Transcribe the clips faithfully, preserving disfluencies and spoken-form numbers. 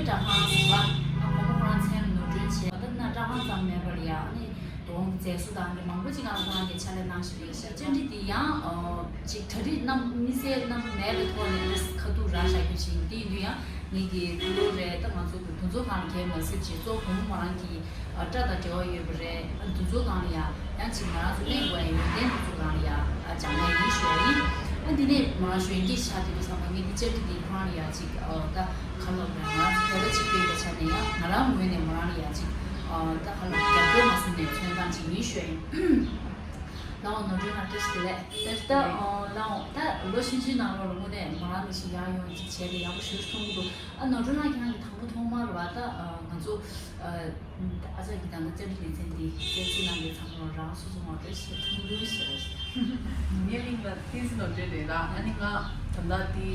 སྐྲ་ཁང་ཟེར་བ། ཨ་ཁོང་མོ་ཁོ་རང་མཚན་ལ་ནོར་སྒྲོན་བྱས་པ་ད་ན་སྐྲ་ཁང་ཙམ་མེད་པར་ཡ་ཨ་ནི་དོང་མཛེས་བཟོ་དང་འདི་མང་པོ་ཅིག་ཨ་ཁོ་རང་གི་ཕྱག་ལས་གནང་བཞིན་པའི་ཤ་བཅར་འདྲི་འདི་ཡང་ཅིག་གྲ་སྒྲིག་རྣམ་དམིགས་བསལ་རྣམ་མེད་པའི་ཐོག་ནས་ཁ་ཐུག་རག་བཞག་རྒྱུ་ཞིག་འདི་ཡིན་དུས་ཡང་ངེད་ཀྱི་ཕུ་ལོ་རེད་ད་ང་ཚོ་གི་འདུ་ཚོགས་ཁང་ལ་གས་མ་ཟེར་བྱས་གཙོ་བོ་ཁོང་མོ་རང་གི་སྐྲ་དང་འབྲེལ་བ་ཡོད་པ་རེད། འདུ་ཚོགས་ཁང་ལ་ཡ་ཡང་ཅིག་ང་རང་ཚོ་གླེང་དགོས་ཡ་ཡོན་ཏན་འདུ་ཚོགས་ཁང་ལ་ཡ་སྦྱང་ཡ་ཡིན་ཞུ་ཡ་ཡིན། ཨ་འདི་ནས་མ་རང་གཞོན་སྐྱེས་ཆགས་དུས་ཚང་མ་ངས་འདི་བཅར་འདྲི་འདི་ཁོ་རང་ལ་ཡ་ཅིག་ད་ག་ལབ་རེད་ང་རང་ཚོ་བོད་པ་གཅིག་པུའི་ཆ་ནས་ཡ་ང་རང་ངོས་ནས་མ་རང་ལ་ཡ་ཅིག་ད་ག་ལབ་རྒྱབ་སྐྱོར་མ་བཟུང་ནས་མཚོན་སྟངས་ཅིག་ཡིན་ཞུ་ཡ་ཡིན། ལའོ་ནོར་སྒྲོན་ལགས་བཀྲ་ཤིས་བདེ་ལེགས། ད་ལྟ་ལའོ་ད་ལོ་ཕྱིན་ཅི་ནང་ལོགས་ལ་དངོས་གནས་མ་རང་ལ་ཞིག་ཡག་ཡོང་ཅིག་བྱས་ཏེ་ཡག་པོ་ཞེ་པོ་མཐོང་གི་འདུག་ཨ་ནོར་སྒྲོན་ལགས་ཁྱེད་རང་གི་དང་པོ་ཐོག་མར་བ་ད་ང་ཚོ་ཨ་ཅག་གི་ད་ལྟ་བཅར་འདྲི་ལེ་ཚན་འདི་གསན་གཟིགས་གནང་མཁན་ཚང་མ་རང་སོ་སོ་ངོ་སྤྲོད་ཞིག་ཐུང་ཐུང་ཞིག་རེད། ངའི་མིང་ལ་བསྟན་འཛིན་ནོར་སྒྲོན་རེད་ལ་ཨ་ནི་ང་ད་ལྟ་འདི་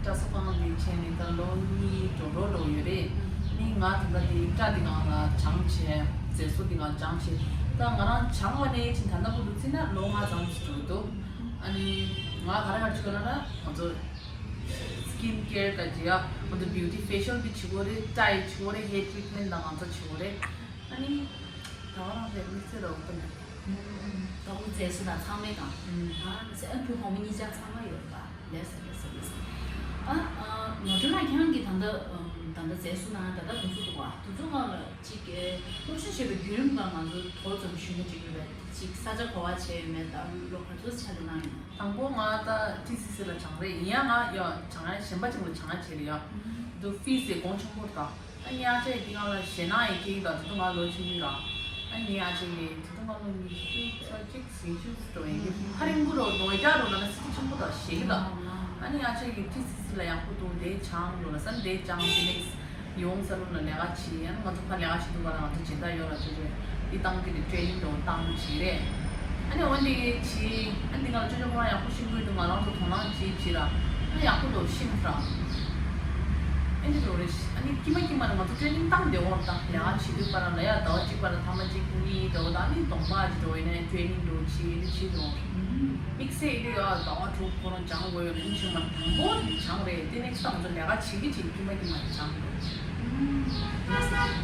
སྐྲ་བཟོ་ཁང་འདི་བྱས་ནས་ད་ལོ་གཉིས་འགྲོ་འགྲོ་འགྲོ་ཡོད་རེད། ནི་ང་ད་ལྟ་འདི་སྐྲ་འདི་སྒང་ལ་སྦྱང་བྱས་མཛེས་བཟོ་འདི་སྒང་སྦྱང་བྱས་ད་ང་རང་སྦྱང་བ་ནས་ཕྱིན་ད་ལྟ་བར་དུ་བརྩིས་ན་ལོ་ལྔ་ཙམ་ཞིག་འགྲོ་གི་འདུག་ཨ་ནི་ང་ག་རེ་ག་རེ་བྱེད་དགོས་ལབ་ན་ང་ཚོ་skin care་ག་ཅི་ཡ་ང་ཚོ་beauty facial་འདི་བྱེད་དགོས་རེད། dye་བྱེད་དགོས་རེད། hair treatment་དང་ང་ཚོ་བྱེད་དགོས་རེད། ཨ་ནི་ད་ག་རང་རེད་དམིགས་བསལ་རོགས་པ་ནི། ད་བུ་མཛེས་བཟོ་དང་ཚང་མའི་སྒང་། ཨ་ནི་བུ་བུ་མོ་གཉིས་ཆ་ཚང་མ་ཡོད་པ། ལེགས་སོ་ལེགས་སོ་ལེགས་སོ། ཨ་ཨ་ནོར་སྒྲོན་ལགས་ཁྱེད་རང་གིས་ད་ལྟ་ད་ལྟ་མཛེས་བཟོ་ནང་ད་ལྟ་དུས་ཚོད་འདུག་བ་དུས་ཚོད་སྒང་ལ་ཅིག་སློབ་སྦྱོང་བྱེད་པའི་བརྒྱུད་རིམ་སྒང་ང་ཚོ་ཐོར་ཙམ་ཞུས་ན་འགྲིག་གི་རེད། ཅིག་ས་ཆ་ག་པར་བྱས་ཡོད་མེད་དང་སློབ་ག་ཚོད་ཆ་ལས་གནང་ཡོད། དང་པོ་ང་ད་ཊི་སི་སི་ལ་སྦྱངས་རེད། ཡིན་ཡང་ང་ཡ་སྦྱང་ཡ་གཞན་པ་ཅིག་ལ་སྦྱང་ཡ་བྱས་རེད་ཡ། འདུག་ཕི་སི་གོང་ཆེན་པོ་རེད་ད། ཨ་ནི་ཨ་ཅག་གིས་དེ་སྒང་ལ་ཞེད་སྣང་ཡི་སྐྱེ་གི་འདུག་དེ་དུས་ང་ལོ་ཆུང་ཆུང་ར། ཨ་ནི་ཨ་ཅག་གིས་དེ་དུས་ང་ལོ་ཉི་ཤུ་རྩ་གཅིག་ཉི་ཤུ་འགྲོ་ཡིན་གྱི་ཧ་རིང་པོ་རོ་ནོ་ཡ་རོ་ན་ན་སི་ཏི་ཆེན་པོ་དང་ཞེ་གི་ལ། ཨ་ནི་ཨ་ཅག་གིས་ཊི་སི་སི་ལ་ཡག་པོ་འདུག་དེ་སྦྱང་རོ་ལ་ས་དེ་སྦྱང་དེ་ནེགས་ཡོང་ས་རུ་ལ་ལས་ཀ་བྱེད་ཡ་ང་ཚོ་ཕར་ལས་ཀ་བྱེད་དུས་ག་ལ་ང་ཚོ་སྦྱིན་བདག་ཡོད་ལ་ཅོ་ཅོ་དེ་བཏང་གི་དེ་ཊེ་ནིང་འགྲོ་བཏང་བྱེད་རེད། ཨ་ནི་འོན་ཏེ་ཆི། ཨ་ནི་ང་ལ་ཅོ་ཅོ་ཁོ་རང་ཡག་པོ་ཤེས་ཀྱི་འདུག་ང་རང་ཚོ་དོ་སྣང་བྱེད་བྱེད་ར། ཨ་ནི་ཡག་པོ་འདུག་ཤེས་ར། ཨ་ནི་འགྲོ་རེད། ཨ་ནི་ཀྱི་མ་ཀྱི་མ་ནི་ང་ཚོ་ཊེ་ནིང་བཏང་བསྡད་འོང་ད་ལས་ཀ་བྱེད་དུས་པ་ར་ལ་ཡ་ཟླ་བ་གཅིག་པ་ར་ཐ་མ་གཅིག་གཉིས་འདྲ་བོ་ད་ཨ་ནི་གདོང་པ་ཅིག་འགྲོ་ཡིན་ན་ཊེ་ནིང་འགྲོ་བྱེད་ཨ་ནི་བྱེད་འགྲོ། དམིགས་བསལ་ཨ་ནི་ཡ་ཟླ་བ་དྲུག་ཁོ་རང་སྦྱང་དགོས་ཡོད་ལ་ཨ་ནི་ཆུང་མ་དང་པོ་སྦྱང་རེད་དེ་ནེགས་ད་ང་ཚོ་ལས་ཀ་བྱེད་ཀྱི་བྱེད་ཀྱི་མ་ཀྱི་མ་ནི་སྦྱང་དགོས། ད་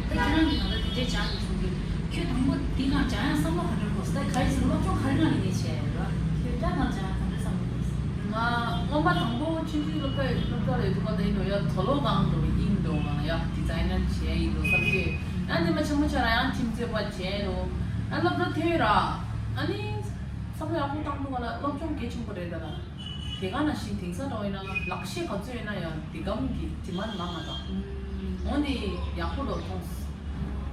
ཁྱེད་རང་གིས་ད་ལྟ་དེ་འདྲའི་སྦྱང་དགོས་གསུང་གི་ཁྱོད་དང་པོ་འདི་སྒང་སྦྱང་ཡ་བསམ་བློ་ག་འདྲ་འཁོར་སོང་ད་ག་རེ་ཟེར་སློབ་སྦྱོང་ག་རེ་གནང་ནས་བྱས་ཡོད་ར་ཁྱོད་སྐྲ་སྒང་སྦྱང་ཡ་ག་འདྲ་བསམ་བློ་འཁོར་སོང་། ང་སྔོན་མ་དང་པོ་ཆུང་ཆུང་སློབ་གྲྭ་སློབ་གྲྭ་ལ་ཡོད་དུས་ང་ད་ཡིན་འགྲོ་ཡ་དོ་ལོ་གང་འགྲོ་ཡིན་འགྲོ་གང་ཡ་ཌི་ཛའི་ནར་བྱས་ཡིན་འགྲོ་བསམ་གི་ཡང་དེ་མ་ཆེན་མོ་ཆགས་ལ་ཡང་ཁྲིམས་རྩོད་པ་བྱས་འགྲོ་ཡང་སློབ་གྲྭ་ཐོན་ར་ཨ་ནི་བསམ་བློ་ཡག་པོ་བཏང་འདུག་ག་ལ་སློབ་སྦྱོང་གལ་ཆེན་པོ་རེད་ད་ལ། དེ་ག་ནང་བཞིན་དེང་སང་འགྲོ་ཡིན་ན་ལག་ཤེས་ག་ཚོད་ཡོད་ན་ཡང་དེ་གམ་གྱི་དེ་མ་ནི་མང་ང་དང་། འོ་ནི་ཡག་པོ་འགྲོ་མཐོང་།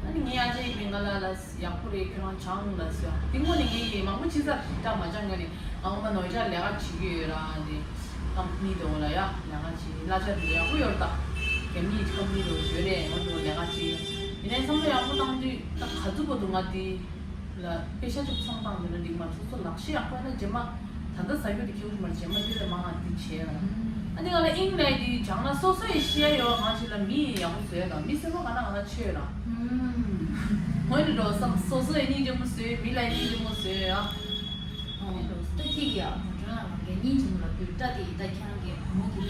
ཨ་ནི་ངའི་ཨ་ཅེ་ཡི་མིང་ག་ལ་ལ་ཡག་པོ་རེད་ཁྱོད་རང་སྦྱང་ལ་ཟེར་དེ་སྔོན་ནས་ངས་ཡི་མང་པོ་ཅི་ཟ་སྐྲ་མ་སྦྱང་ངས་ནི་ང་ངོ་མ་ནོར་སྐྲ་ལས་ཀ་བྱེད་ཀྱི་ཡོད་ར་དེ་ཀམ་པ་ནི་དེ་འོ་ལ་ཡ་ལས་ཀ་བྱེད་གླ་ཆ་དེ་ཡག་པོ་ཡོད་ར་ད་རྒྱ་མིའི་ཀམ་པ་ནི་དེ་འོ་ཡོད་རེད་འོ་དེ་འོ་ལས་ཀ་བྱེད་ཡིན་ནའི་བསམ་བློ་ཡག་པོ་བཏང་དུས་ད་ག་ཚོད་པོ་འདུག་ང་དེ། ལ་དཔེ་ཤ་ཅིག་ཚོང་བཏང་འདི་ལ་འགྲིག་མ་སོ་སོ་ལག་ཤེས་ཡག་པོ་ཡིན་ན་རྗེས་མ་ད་ལྟ་ཟ་རྒྱུ་དེ་ཁྱེའུ་ཞིག་མ་རྗེས་མ་འདི་ལས་མང་ང་འདི་བྱས་ཡ་ཨ་ནི་ང་ལ་ཨིན་ལས་འདི་སྦྱང་ན་སོ་སོ་ཡི་ཤེས་ཡ་ཡོད་ང་ཅིག་ལ་མི་ཡི་ཡག་པོ་བཟོས་ཡ་དང་མི་སེར་པོ་ག་ན་ག་ན་ཆོས་ར་ངོས་ནས་འགྲོ་བསམ་སོ་སོ་ཡི་སྙིང་རྗེ་མོ་བཟོས་མི་ལ་ཡི་སྙིང་རྗེ་མོ་བཟོས་ཡ། ཨོ་ད་ཁྱེད་ཀྱིས་ཡ་ནོར་སྒྲོན་ལགས་རང་གི་སྙིང་རྗེ་མོ་ལ་ཕུལ་སྐྲ་དེ་ཡི་ད་ཁྱེད་རང་གི་བུ་མོ་གི་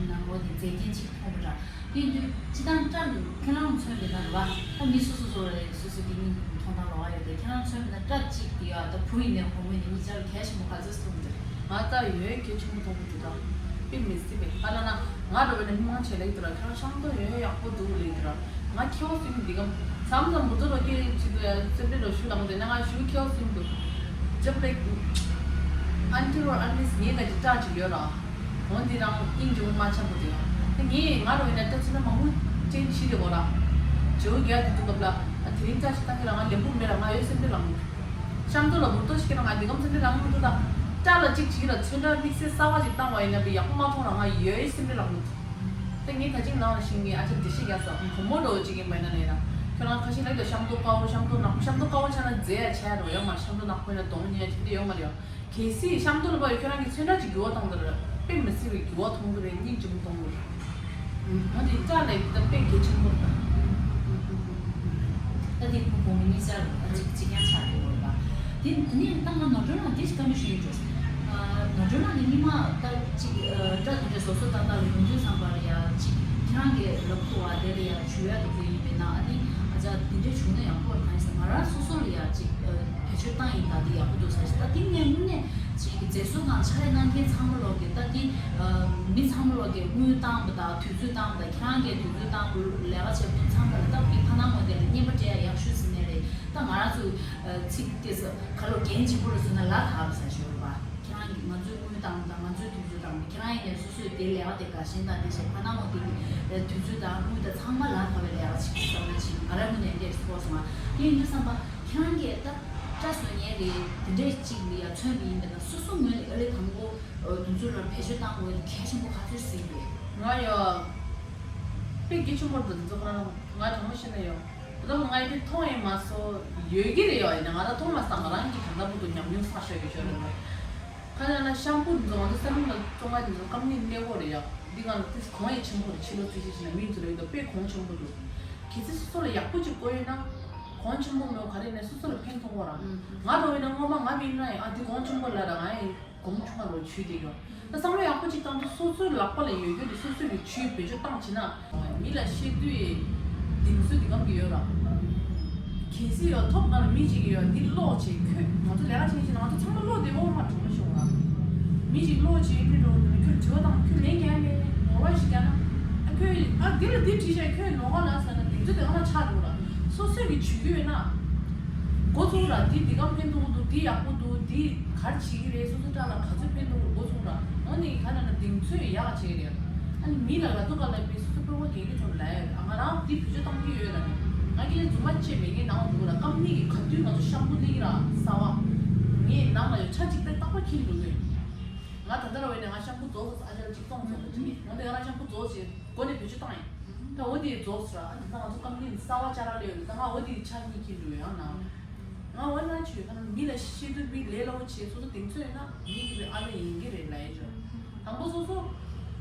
ནང་ལོགས་ནས་མཛེས་རྒྱན་ཅིག་མཐོང་གི་འདྲ། དེ་དུས་སྤྱི་བཏང་སྐྲ་འདི་ཁྱེད་རང་མཚོན་པའི་ན་རེད་བ། ད་མི་སོ་སོ་སོ་རེ་སོ་སོ་གི་མི་མཐོང་སྟངས་ལོགས་ཡོད་དེ་ཁྱེད་རང་མཚོན་པའི་ན་སྐྲ་གཅིག་དེ་ཡ་ད་བུ་ཡིན་ནའི་བུ་མོ་ཡིན་ནའི་གཉིས་ཆར་གལ་ཆེན་པོ་ག་ཚོད་མཐོང་གི་རེད། ང་ད་ཡོད་གལ་ཆེན་པོ་མཐོང་གི་འདུག་ད། དཔེ་མི་སྲིད་པའི་ཨ་ལ་ན་ང་འགྲོ་བའི་ན་མི་མང་ཆེ་ལེགས་འདུག་ལ་ཁྱེད་རང་ཤམ་ཐབས་ཡོད་ཡག་པོ་འདུག་ལེགས་འདུག་ང་ཁྱེའུ་སུན་འདི་གམ་མཚམས་མཚམས་མུ་ཏོ་རོ་སྐྱེ་ཆེད་དུ་ཡ་སེམས་ཁྲལ་རོ་ཞུ་ལངས་དེ་ན་ང་ཞུ་ཁྱེའུ་སུན་འདུག་ཅབ་ལེགས་ཨན་ཏི་རོ་ཨན་ལིས་ངའི་ད་ཅི་སྐྲ་ཅིག་ཡོད་ར། འོན་ཏེ་རང་ཨིན་ཇི་མ་ཆགས་པོ་དེ་ཡང་དེ་ངས་ང་རོ་ཡིན་ན་སྐྲ་ཚིག་ན་མང་པོ་ཅན་ཤི་དེ་གོ་ར། ཇོ་རྒྱ་དེ་དུ་སྐབས་ལ་ཨ་དེ་རིང་སྐྲ་ཞིག་བཏང་གི་ར་ང་ལེན་པོ་མེད་ར་ང་ཡོད་སེམས་པའི་ལངས་མོད། ཤམ་ཐོ་ལ་འུར་ཏོ་ཞིག་གི་ར་ང་དེ་གམ་སེམས་པའི་ལངས་མོད་དུ་ད། སྐྲ་ལ་གཅིག་ཅིག་ར་ཚོན་ཁྲ་དམིགས་བསལ་གསར་བ་ཞིག་བཏང་བ་ཡིན་ན་བི་ཡག་པོ་མ་མཐོང་ར་ང་ཡོད་སེམས་པའི་ལངས་མོད། དེ་ངས་ད་ཅིག་ནང་ལ་ཞིང་ངས་ཨ་ཅག་བདེ་ཤི་རྒྱག་ས་བུ་མོ་འགྲོ་ཅིག་ཡིན་པ་ཡིན་ན་ལས་ར། ཁྱོད་རང་ཁ་ཤས་ལ་ཡོད་ཤམ་ཐོ་དཀར་བོ་ཤམ་ཐོ་ནག་པོ་ཤམ་ཐོ་དཀར་བོ་ཆ་ན་རྫས་ཡ་ཆ་ཡ་རོ་ཡོད་མ་ཤམ་ཐོ་ནག་པོ་ཡིན་ན་གདོང་ཉེ་ཡ་ཅིག་དེ་ཡོད་མ་རེད་ཡ། གལ་སྲིད་ཤམ་ཐོ་ལ་བབ་ཡོད་ཁྱོད་རང་གི་ཚོན་ཁྲ་ཅིག་འགྱུར་བ་གཏོང་དེ་ར་དཔེ་མི་སྲིད་པའི་འགྱུར་བ་གཏོང་གི་རེད་སྙིང་རྗེ་མོ་གཏོང་གི་རེད། ང་དེ་སྐྲ་ལ་ད་དཔེ་གལ་ཆེན་པོ་རེད་ད། ད་དེ་ཁོ་གོང་མི་གཉིས་ཆར་ད་ཅིག་ཅིག་ཡང་ཆགས་ཡོད་རེད་པ། དེ་དེ་ནས་ད་ང་ནོར་སྒྲོན་ལགས་འདི་ཞིག་བཀའ་འདྲི་ཞུ་ཡི་འགྲོ། ནོར་སྒྲོན་ལགས་ཀྱི་སྙིང་མ་ད་ཅིག་སྐྲ་དེ་འདྲ་བཟོ་བཟོ་ལྟ་ལྟ་ལ་ཡོང་དུས་ཙམ་པ་ལ་ཡ་ཅིག་ ཁྱེད་རང་གིས་ལབ་ཐུབ་པ་དེ་ལ་ཡང་ཞུ་ཡ་དེ་ཚོ་ཡིན་པས་ན། ཨ་ནི་ཨ་ཅག་འདི་འདྲ་བྱུང་ན་ཡག་པོ་རེད། གང་ཡིན་ཟེར་ང་རང་སོ་སོ་ལ་ཡང་ཅིག་ཨ་བེད་སྤྱོད་བཏང་ཡིན། ད་དེ་ཡག་པོ་འདུག་ཟེར་ཞིག་ད་དེ་ངས་དངོས་གནས་ཅིག་གི་མཛེས་བཟོ་ཁང་ཕྱག་ལས་གནང་མཁན་ཚང་མ་ལོག་གི་ད་དེ་ཨ་མི་ཚང་མ་ལོག་གི་དངུལ་བཏང་པ་དང་དུས་ཚོད་བཏང་པ་དང་། ཁྱེད་རང་གིས་དུས་ཚོད་བཏང་པ་ལས་ཀ་བྱེད་པ་ཚང་མ་ལ་ད་དེ་ཕ་ནང་ངོ་དེ་ལ་རྔན་པ་སྤྲད་ཡ་ཡག་ཤོས་ཟེར་ནས་རེད། ད་ང་རང་ཚོ་ཨ་ཚིག་དེ་ཚོ་ག་ལོ་འགན་ལྗིད་པོ་རུ་བཟོས་ན་ལ་དྭགས་པ་ཟ་ཞོར་བ། ཁྱེད་རང་གིས་ང་ཚོའི་དངུལ་བཏང་དང་ང་ཚོའི་དུས་ཚོད་བཏང་། ཁྱེད་རང་ཡིན་ནའི་སོ་སོའི་དེ་ལས་ཀ་དེ་དགའ་ཞེན་དང་དེ་བྱས་ཕ་ནང་ངོ་དེ་གི་དུས་ཚོད་དང་དངུལ་དང་ཚང་མ་ལ་དྭགས་པའི་ལས་ཀ་ཅིག་བསམ་ན་ཅིག་ང་རང་ངོས་ནས་འདིར་ཚོར་སོང་ང་། དེ་ཡིན་དུས་བསམ་པ་ཁྱེད་རང་གིས་ད་སྐྲ་བཟོ་མཁན་རེད། དེ་འདྲས་ཅིག་ལ་ཡ་མཚོན་པ་ཡིན་པ་ན་སོ་སོ་ངོས་ནས་ཨ་ལས་དང་པོ་དུས་ཚོད་ལ་བེད་སྤྱོད་བཏང་དགོས་གལ་ཆེན་པོ་ག་ཚོད་ཟིན་རེད། ང་ཡ་དཔེ་གལ་ཆེན་པོ་རེད། དུས་ཚོད་ཁོ་རང་ང་དྲང་མོ་བཤད་ན་ཡ། ད་ང་ཡི་དེ་མཐོང་ཡས་མ་སོ་ཡོད་ཀྱི་རེད་ཡ། ཡིན་ན་ང་ད་མཐོང་མ་སོང་། ང་རང་གི་གང་ལྟར་བུ་དུ་ཉམས་མྱོང་བསགས་ཤག་ཡོད་ཤོད་རེད་ལ། ཁ་ལ་ན་ཤམ་པུ་འཛོང་དུ་སེམས་ལ་བཙོང་བ་འཛོང་ཀམ་ནི་གནས་སྐོར་རེད་ཡ། འདི་ང་ལ་ཏིས་གོང་ཡས་ཆེན་པོ་རེད། ཕྱི་ལོ་ཚུལ་ཤེས་ཤིག་ན་མིན་ཚུལ་ལ་ཡོད་དོ་དཔེ་གོང་ཆེན་པོ་འདུག་གལ་སྲིད་སོ་སོ་ལ་ཡག་པོ་ཅིག་བཀོལ་ཡོད་ན་གོང་ཆེན་པོ་མེད་ག་རེ་ནས་སོ་སོ་ལ་ཕན་ཐོགས་གོ་ར། ང་རོ་ཡིན་ན་སྔོན་མ་ང་མིན་ན་ཡང་ཨ་འདི་གོང་ཆེན་པོ་ལ་ར་ང་ཡི་གོང་ཆུང་བ་རོ་ཆུས་དེ་གོ། ད་བསམ་བློ་ཡག་པོ་ཅིག་བཏང་དུས་སོ་སོའི་ལག་པ་ལ་ཡོད་རྒྱུ་དེ་སོ་སོ་གི་ཆུས་བེད་སྤྱོད་བཏང་བྱས་ན། མི་ལ་བཤད་དུས་གདེང་ཚོད་འདི་གམ་གི་ཡོད་ར། གལ་སྲིད་ཡོད་ཐོབ་ན་ལ་མི་གཅིག་ཡོད་འདི་ཀློག་བྱས་ཁྱོད་ང་ཚོ་ལས་ཀ་བྱེད་བྱེད་ན་ང་ཚོ་ཚང་མ་ཀློག་དེ་འོ་མ་གྲོགས་མོ་ཤོག་ར། མི་གཅིག་ཀློག་བྱས་ཁྱོད་འགྲོ་འདུག་ཁྱོད་དྲི་བ་དང་ཁྱོད་ལན་རྒྱག་ལས་ངོ་བ་ཞིག་རྒྱག་ན། ཨ་ཁྱོད་ཨ་འདི་ལ་འདི་བྲིས་བྱས་ཁྱོད་ནོར་ག་ལ་ཟེར་ན་གདེང་ཚོད་དེ་ང་ལ་ཆགས་འགྲོ་ར། སོ་སོས་གི་བྱུས་ཡོད་ན། འགོ་ཚུགས་ར་འདི་འདི་གམ་ཕན་ཐོགས་འདུག་འདི་ཡག་པོ་འདུག་འདི་ག་རེ་བྱེད་ཀྱི་རེད། སོ་སོ་སྐྲ་ལ་ག་ཚོད་ཕན་ཐོགས་འདུག་འགོ་ཚུགས་ར། འོ་ནི་ག་ན་ན་གདེང་ཚོད་ཡག་བྱེད་ཀྱི་རེད། ཨ་ནི་མི་ལ་ལ་དུ་ག་ལ་པའི་སོ་སོ་སྤོབས་པ་གལ་གལ་ཆུང་ལ་ཡོད། ཨ་ང་རང་འདི་བེད་སྤྱོད་གཏོང་གི་ཡོད་ལ་ནི། ང་གི་ལས་རྫུན་མ་བཅད་མེད་ངའི་ནང་འདུག་ར། ཀམ་ནི་གི་ག་དུས་ང་ཚོ་ཤམ་པུ་ལིག་ར་གསར་བ། ངའི་ནང་ལ་ཡོད་ཆ་གཅིག་པའི་རྟག་པར་འཁྱེར་འགྲོ་གི་ཡོད། ང་ད་ལྟ་ར་བས་ནས་ང་ཤམ་པུ་རྫོགས་སོང་ཨ་ཅག་ལ་གཅིག་གཏོང་སོང་དུ་ཐུག་ངས་འོ་ནི་ང་རང་ཤམ་པུ་རྫོགས་བྱས་སྒོ་ནས་བེད་སྤྱོད་བཏང་ཡིན། ད་འོ་དེ་རྫོགས་སོང་ར། ཨ་ནི་ད་ང་ཚོ་ཀམ་ནི་གསར་བ་ཅ་ར་ལས་ཡོད་ད་ང་འོ་དེ་ཆ་གཉིས་འཁྱེར་འགྲོ་ཡང་ན། ང་འོ་ན་ཆུ་ཡོད་ད་ན་མི་ལ་ཤེས་དུས་པའི་ལས་སླ་བོ་བྱས་སོ་སོ་གདེང་ཚོད་ཡོད་ན་མི་གི་བའི་ཨ་ལས་ཡིན་གི་རེད་ལ་ཡིན་ཅོ། དང་པོ་སོ་སོ་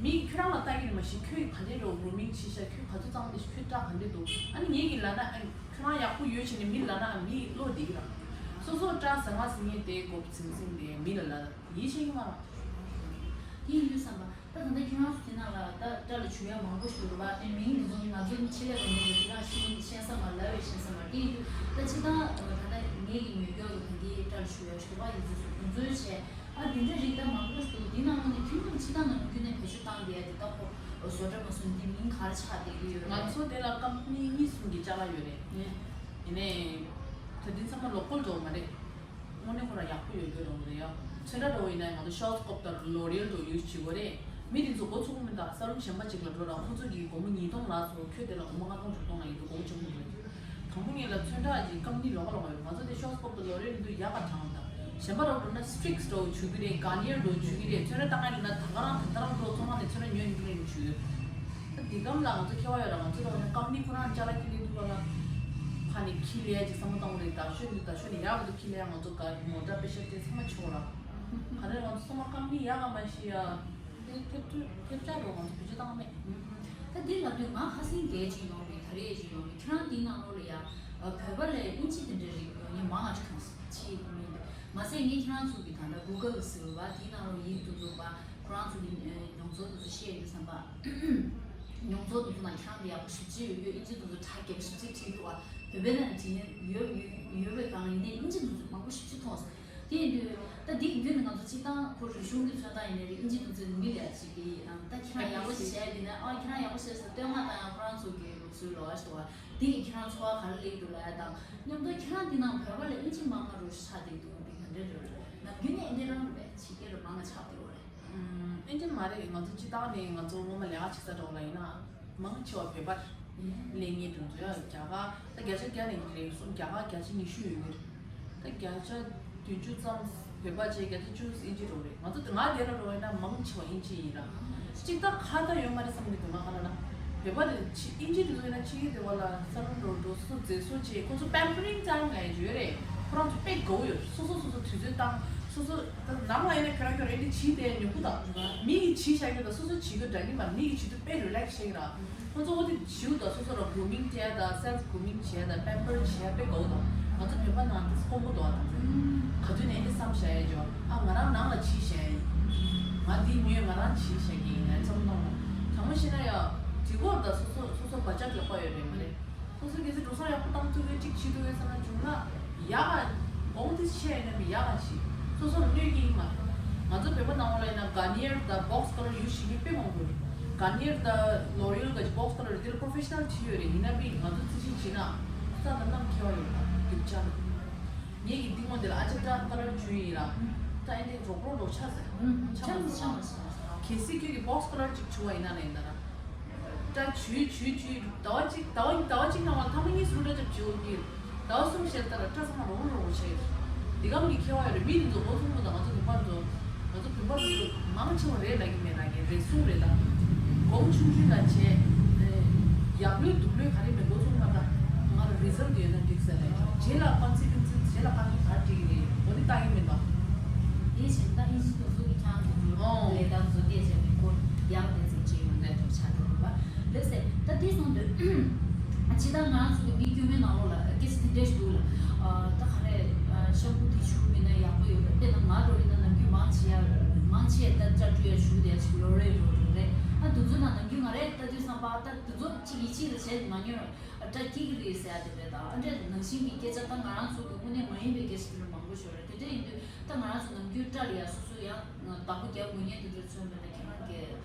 མི་གི་ཁྱོད་རང་ལ་ལྟ་གི་རེད་མ་གཞི་ཁྱོད་ག་འདྲས་འགྲོ་གྲུ་མིང་ཆེ་ཤ་ཁྱོད་ག་ཚོད་གཙང་དེ་ཁྱོད་སྐྲ་ག་འདྲས་འདུག་ཨ་ནི་ངེད་ཀྱི་ལ་ན་ཨ་ཁྱོད་རང་ཡག་པོ་ཡོད་བྱས་ནས་མི་ལ་ན་ཨ་མི་བློ་བདེ་གི་ར། སོ་སོ་སྐྲ་ཟ་ང་ཟིན་ངེས་དེ་གོ་ཚིང་ཚིང་དེ་མི་ལ་ལ་ཡིད་ཆེས་ཀྱི་མ་རེད། དེ་ཡིན་དུས་བསམ་པ། ད་ད་ལྟ་ཁྱེད་རང་ཚོ་དེ་ནང་ལ་ད་སྐྲ་ལ་བྱུག་ཡ་མང་པོ་ཞིག་འདུག་པ། དེ་མིང་དེ་ཚོ་ང་ཚོ་ཆེད་ལས་རང་ཉིད་ཀྱི་ཁྱེད་རང་ཤེས་ཤེས་ས་མ་ལབ་པས་ཤེས་ས་མ་རེད། དེ་ཡིན་དུས་ད་སྤྱིར་བཏང་ད་ལྟ་ངེད་ཀྱི་ཉོས་རྒྱུ་གི་ད་འདི་སྐྲ་ལ་བྱུག་ཡ་ཞོགས་པ་ཡིན་ཚུལ་སོགས་དེ་ཚོའི་ཆེད་ཨ་དེ་འདྲ་རིགས་ད་མང་པོ་ཞིག་འདུག་དེ་ནང་ལོགས་ནས་ཁྱོད་ཚོ་སྤྱིར་བཏང་ནང་ཁྱོན་ནས་བེད་སྤྱོད་བཏང་བསྡད་ཡ་དེ་ད་ཁོ་བཟོ་གྲྭ་མ་སོང་དེ་མིང་ག་རེ་ཆགས་བསྡད་ཀྱི་ཡོད་རེད། ང་ཚོ་དེ་ལ་ཀམ་པ་ནི་གཉིས་གསུམ་གྱི་ཅ་ལག་ཡོད་རེད། ཡིན་ནའི་ད་དེ་ཚང་མ་ལོ་ཀལ་འགྲོ་མ་རེད། དངོས་གནས་ཁོ་རང་ཡག་པོ་ཡོད་རྒྱུ་རང་རེད་ཡ། ཚོན་ཁྲ་འདྲ་བོ་ཡིན་ན་ང་ཚོ་ཤོར་སི་ཀོབ་དང་ལོ་རི་ཨེལ་འགྲོ་ཡུས་བྱེད་དགོས་རེད། མི་དེ་ཚོ་མགོ་ཚོད་མི་འདུག་ས་ལུང་གཞན་པ་ཅིག་ལ་འགྲོ་ར་ཁོ་ཚོ་གིས་སྒོར་མོ་ཉིས་སྟོང་ལ་སོ་ཁྱོད་དེ་ལ་སྒོར་མོ་ལྔ་སྟོང་དྲུག་སྟོང་ལ་ཡིན་འདུག་གོང་ཆུང་མི་རེད། དང་པོ་ངེད་ལ་ཚོན་ཁྲ་གི་ཀམ་པ་ནི་ལོགས་ཀ་ལོགས་ཀ་ཡོད། ང་ཚོ་དེ་ཤོར་སི་ཀོབ་དང་ལོ་རི་ཨེལ་འདུག་ཡག་ག་དྲང་དང་གཞན་པ་རོགས་འགྲོ་ན་སི་ཊིག་སི་འདྲ་བོ་བྱུག་གི་རེད། ག་ནི་ཡར་འགྲོ་བྱུག་གི་རེད། ཚོན་ཁྲ་བཏང་ཡ་ཡིན་ན་ད་ག་རང་ད་ལྟ་རང་འགྲོ་ཚོང་ཁང་ནས་ཚོན་ཁྲ་ཉོས་ཡིན་གི་རེད་བྱུག་ཡོད། ད་འདི་གམ་ལ་ང་ཚོ་ཁྱད་པར་ཡོད་ར། ང་ཚོ་ལ་ཀམ་པ་ནི་ཁོ་རང་ཅ་ལག་ཁྱེར་ལས་འདུག་ག་ལ་ཕ་ནི་ཁྱི་ལས་ཀྱི་བསམ་བློ་བཏང་བ་རེད། ད་ཤོད་འདི་ད་ཤོད་ནི་ཡག་གི་འདུག་ཁྱི་ལས་ང་ཚོ་ག་མོ་ཊ་པེ་ཤ་དེ་ཚང་མ་ཆོག་ར། ག་རེ་ང་ཚོ་སོ་མ་ཀམ་པ་ནི་ཡག་ག་མ་ཤི་ཡ། དེ་ཐེབས་ཐུབ་ཐེབས་ཆག་རོ་ང་ཚོ་བེད་སྤྱོད་བཏང་མེད། ད་འདི་ལབ་དུས་ང་ཁ་སེང་རྒྱལ་ཅིག་ཡོང་བའི་ད་རེས་ཅིག་ཡོང་བའི་ཁྱེད་རང་འདི་ནང་ལོགས་ལ་ཡ། བོད་པ་ལས་ཨིན་ཇི་དེ་འདྲ་རིགས་ངས་མང་ང་ཅིག་གང་ཅིག་མིན་འདུག་མ་ཟད་ངས་ཁྱེད་རང་ཚོ་གི་ད་ལྟ་གུ་གལ་ཟེར་བ་དེའི་ནང་ལོགས་ཡིག་དེ་ཚོ་པ་ཁོ་རང་ཚོ་གི་མྱོང་ཚོར་དེ་ཚོ་བཤད་ཡོད་བསམ་པ། མྱོང་ཚོར་དེ་ཚོ་ནང་ཁྱེད་རང་གི་ཡག་པོ་ཞེ་པོ་ཅིག་ཡོད་ཡོད། ཨིན་ཇི་དེ་ཚོ་གྲ་རྒྱས་པོ་ཞེ་པོ་ཅིག་བྲིས་འདུག་བ། བོད་པའི་ནང་བྲིས་ན་ཡོད་ཡོད་ཡོད་པའི་སྒང་ཡིན་ནའི་ཨིན་ཇི་དེ་ཚོ་མང་པོ་ཞེ་པོ་ཅིག་མཐོང་སོང་། དེ་ཡིན་དུས་ད་འདི་གི་མདུན་ནས་ང་ཚོ་སྤྱིར་བཏང་ཁོ་རིག་གཞུང་གི་མཚོན་རྟགས་ཡིན་ནའི་རེད། ཨིན་ཇི་དེ་ཚོའི་མི་ལ་ཅིག་གི་ད་ཁྱེད་རང་ཡག་པོ་ཞིག་བྱས་དེ་ནས་ཨ་ཁྱེད་རང་ཡག་པོ་བྱས་ཟེར་བསྟོད་བསྔགས་བཏང་ཡང་ཁོ་རང་ཚོ་གི་ལུགས་སྲོལ་ལོགས་ཨ་ཞེས་བ། དེ་ཡིས་ཁྱེད་རང་འཚོ་བ་ག་རེ་ལེགས་འདུག་ལབ་ཡ་དང་མཉམ་དུ་ཁྱེད་རང་འདི་ནང་བོད་པ་ལ་ཨིན་ཇི་མང་ང་རུ་ཆགས་བསྡད་འདུག་འདི་ག་འདྲ་རེད། ནམ་རྒྱུན་ནས་ཨེ་འདྲ་རང་རེད། ཕྱི་རྒྱལ་རུ་མང་ང་ཆགས་བསྡད་ཡོད་རེད། ཨིན་ཇི་མ་རེད། ང་ཚོ་སྤྱི་བཏང་ནས་ང་ཚོ་སྔོན་མ་ལས་ཀ་བྱེད་ས་འདྲ་བོ་ལ་ཡིན་ན་མང་ཆེ་བ་བོད་པ་རེད། ལས་ངན་དེ་ཚོ་ཡང་རྒྱ་གར་ད་བརྒྱ་ཆ་བརྒྱ་ནས་རེད་གསུམ་རྒྱ་གར་བརྒྱ་ཆ་ཉི་ཤུ་ཡོད་ཀྱི་རེད། ད་བརྒྱ་ཆ་བདུན་ཅུ་ཙམ་བོད་པ་བྱས་བརྒྱ་ཆ་བཅུ་ཨིན་ཇི་འདྲ་བོ་རེད། ང་ཚོ་ང་དེ་ལ་འགྲོ་བས་ན་མང་ཆེ་བ་ཨིན་ཇི་ཡིན་ར། གཅིག་ད་ཁ་ད་ཡོད་མ་རེད་བསམ་གྱི་འདུག་ང་ག་ལ་ན་བོད་པ་དེ་ཕྱི་ཨིན་ཇི་དེ་ཚོ་ཡིན་ན་ཕྱི་རྒྱལ་དེ་བ་ལ་ས་ལམ་འགྲོ་འགྲོ་སོ་སོ་མཛེས་བཟོ་བྱས་ཁོ་ཚོ་པེམ་པ་རིང་ཊའིམ་ལབ་ཡ་ཡོད་རེད། ཁོ་རང་ཚོ་དཔེ་དགའ་བོ་ཡོད། སོ་སོ་སོ་སོ་དུས་ཚོད་བཏང་སོ་སོ་ད་ནང་ལ་ཡིན་ན་ཁྱོད་རང་ཁྱོད་རང་འདི་བྱིས་དེ་ཉོ་ཁུ་དང་མི་གིས་བྱིས་བཞག་རྒྱུ་དང་སོ་སོ་བྱིས་རྒྱུ་འདྲ་གི་མ་མི་གིས་བྱིས་དུས་དཔེ་རི་ལེག་སི་བྱེད་ཀྱི་ར། ཁོ་ཚོ་འོ་དེ་བྱིའུ་དང་སོ་སོ་ར་གྲུ་མིང་བྱས་དང་སེལ་ཕི་གྲུ་མིང་བྱས་དང་པེམ་པར་བྱས་དཔེ་དགའ་བོ་དང་ང་ཚོ་བོད་པ་ནང་དེ་དཀོན་པོ་འདུག་ཨ། དང་ཚེ་ག་དུས་ནས་འདི་བསམ་བྱས་ཡ་ཅོ་ཨ་ང་རང་ནང་ལ་བྱིས་བྱས་ཡ་ཡིན། ང་འདི་ཉོས་ང་རང་བྱིས་བྱས་ཀྱི་ཡིན་ལབ་བསམ་བློ་བཏང་དྲང་མོ་བཤད་ན་ཡ། འདི་གོ་ད་སོ་སོ་སོ་སོ་བག་ཆགས་ལེགས་པ་ཡོད་རེད་མ་རེད། སོ་སོ་གལ་སྲིད་འགྲོ་སོང་ཡག་པོ་བཏང་ཐུབ་ཡོད་ཅིག་བྱེད་ཐུབ་ཡོད་ཟེར་ན་བྱུང་ན་ཡག་ག་གོང་དེ་ཆེ་ཡིན་ན་མི་ཡག་ག་ཞིག་སོ་སོར་གནོད་ཀྱི་ཡིན་མ་རེད། ང་ཚོ་བོད་པ་ནང་ལོགས་ལ་ཡིན་ན་Garnier་དང་Box Color་use་བྱེད་མཁན་དཔེ་མང་པོ་རེད། Garnier་དང་L'Oréal་ག་Box Color་དེ་ལ་professional་བྱེད་ཡོད་རེད། ཡིན་ན་མི་ང་ཚོ་རྩི་ཤིང་བྱེད་ན་ས་དང་གནམ་ཁྱད་པར་ཡོད་པ་དེ་ཆགས་འདུག་ངེད་ཀྱི་འདི་སྔོན་དེ་ལ་ཨ་ཅག་ཏྲ་ཀ་ལར་བྱུང་ཡིན་ལ། ད་ཨེ་འདྲའི་རོགས་རོགས་རོགས་ཆགས་ཟེར། ཆགས་མ་སོང་། ཆགས་མ་སོང་། གལ་སྲིད་ཁྱོད་ཀྱི་བོག་སི་ཀ་ལར་ཅིག་བྱུང་བ་ཡིན་ན་ལས་ཡིན་ད་ར། ཏྲ་བྱུས་བྱུས་བྱུས་ཟླ་བ་གཅིག་ཟླ་བ་ཟླ་བ་གཅིག་ནང་ལ་ཐ་མ་གཉིས་སུ་ཏྲ་ཅབ་བྱུས་འོ་གི། ཟླ་བ་གསུམ་ཞལ་ལྟ་ར་ཏྲ་ཚང་མ་རོགས་རོགས་བྱས། འདི་གམ་གྱི་ཁྱད་པར་ཡོད་རེད། མི་འདི་ཚོ་འགོ་ཚུགས་མི་དང་ང་ཚོ་གི་པར་ཚོ། ང་ཚོ་བོད་པ་ཚོ་མང་ཆེ་བ་རེད་ལབ་ཀྱི་མེད་ལབ་ཀྱི་རེད་གསུངས་རེད་ད། གོང་ཆུང་ཆུང་ལ་བྱས། ཡག་ལོས་སྡུག་ལོས་ག་རེ་མེད་འགོ་ཚུགས་མ་ད། ང་ལ་རི་ཛལ་ཡོད་ན་འགྲིག་ཟེར་ལབ་ཀྱི་རེད། རྗེས་ལ་ཀོན་སི་ཀུན་སི་རྗེས་ལ་བཀག་ཉར་ག་རེ་སྤྲད་ཀྱི་རེད་འོ་དེ་བལྟ་གི་མེད་པ། དེ་བཞིན་ད་ཨིན་ཇི་དུ་ཚོ་གི་ཁྱང་དུ་འགྲོ་ཨོ། ལས་ད་བཟོ་དེ་བྱས་ནས་ཁོ་ཡག་དེ་ཚིག་ཅིག་ཡོང་དེ་འགྲོ་ཆ་དུ་རུ་བ། ལེགས་སེ་ད་དེ་སོང་དུས། ཨ་ཅི་ད་ང་རང་ཚོ་གི་མི་དཀྱུས་མའི་ནང་ལོགས་ལ་སྐད་ཆ་དེ་འདྲས་ཞིག་འདུག་ལ། ཨ་ད་ག་རེ། ཨ་ཤམ་པུ་དེ་བྱུག་མིན་ན་ཡག་པོ་ཡོད་རེད། དཔེར་ན་ང་འདྲ་བོ་ཡིན་ན་ནམ་རྒྱུན་མང་ཆེ་ཡ་མང་ཆེ་ད་སྐྲ་བཀྲུ་ཡ་བྱུག་དེ་ཡ་ཞིག་ལོ་རེ་ལོ་རེ་རེད། ཨ་དེ་ཚོ་ནང་ནམ་རྒྱུན་ང་རེ་ལྟ་དུས་བསམ་པ་ད་དེ་ཚོ་གཅིག་ཡིད་ཆེས་ལ་བྱས་མ་མྱོང་ར། ཨ་སྐྲ་སྐྱེ་གི་རེད་ཟེར་ཡ་དེ་རེད། ད་ཨ་འདྲས་ནང་བཞིན་གྱི་སྐད་ཆ་ད་ང་རང་ཚོ་གི་དངོས་གནས་མ་ཡིན་པའི་སྐད་ཆ་དེ་འདྲ་མང་པོ་ཤོར་རེད། དེ་འདྲ་ཡིན་དུས་ད་ང་རང་ཚོ་ནམ་རྒྱུན་སྐྲ་ལ་ཡ་སོ་སོ་ཡ་བདག་པོ་རྒྱག་དགོས་ངེས་དེ་འདྲ་མཚོན་པ་ད་ཁྱེད་རང་གི་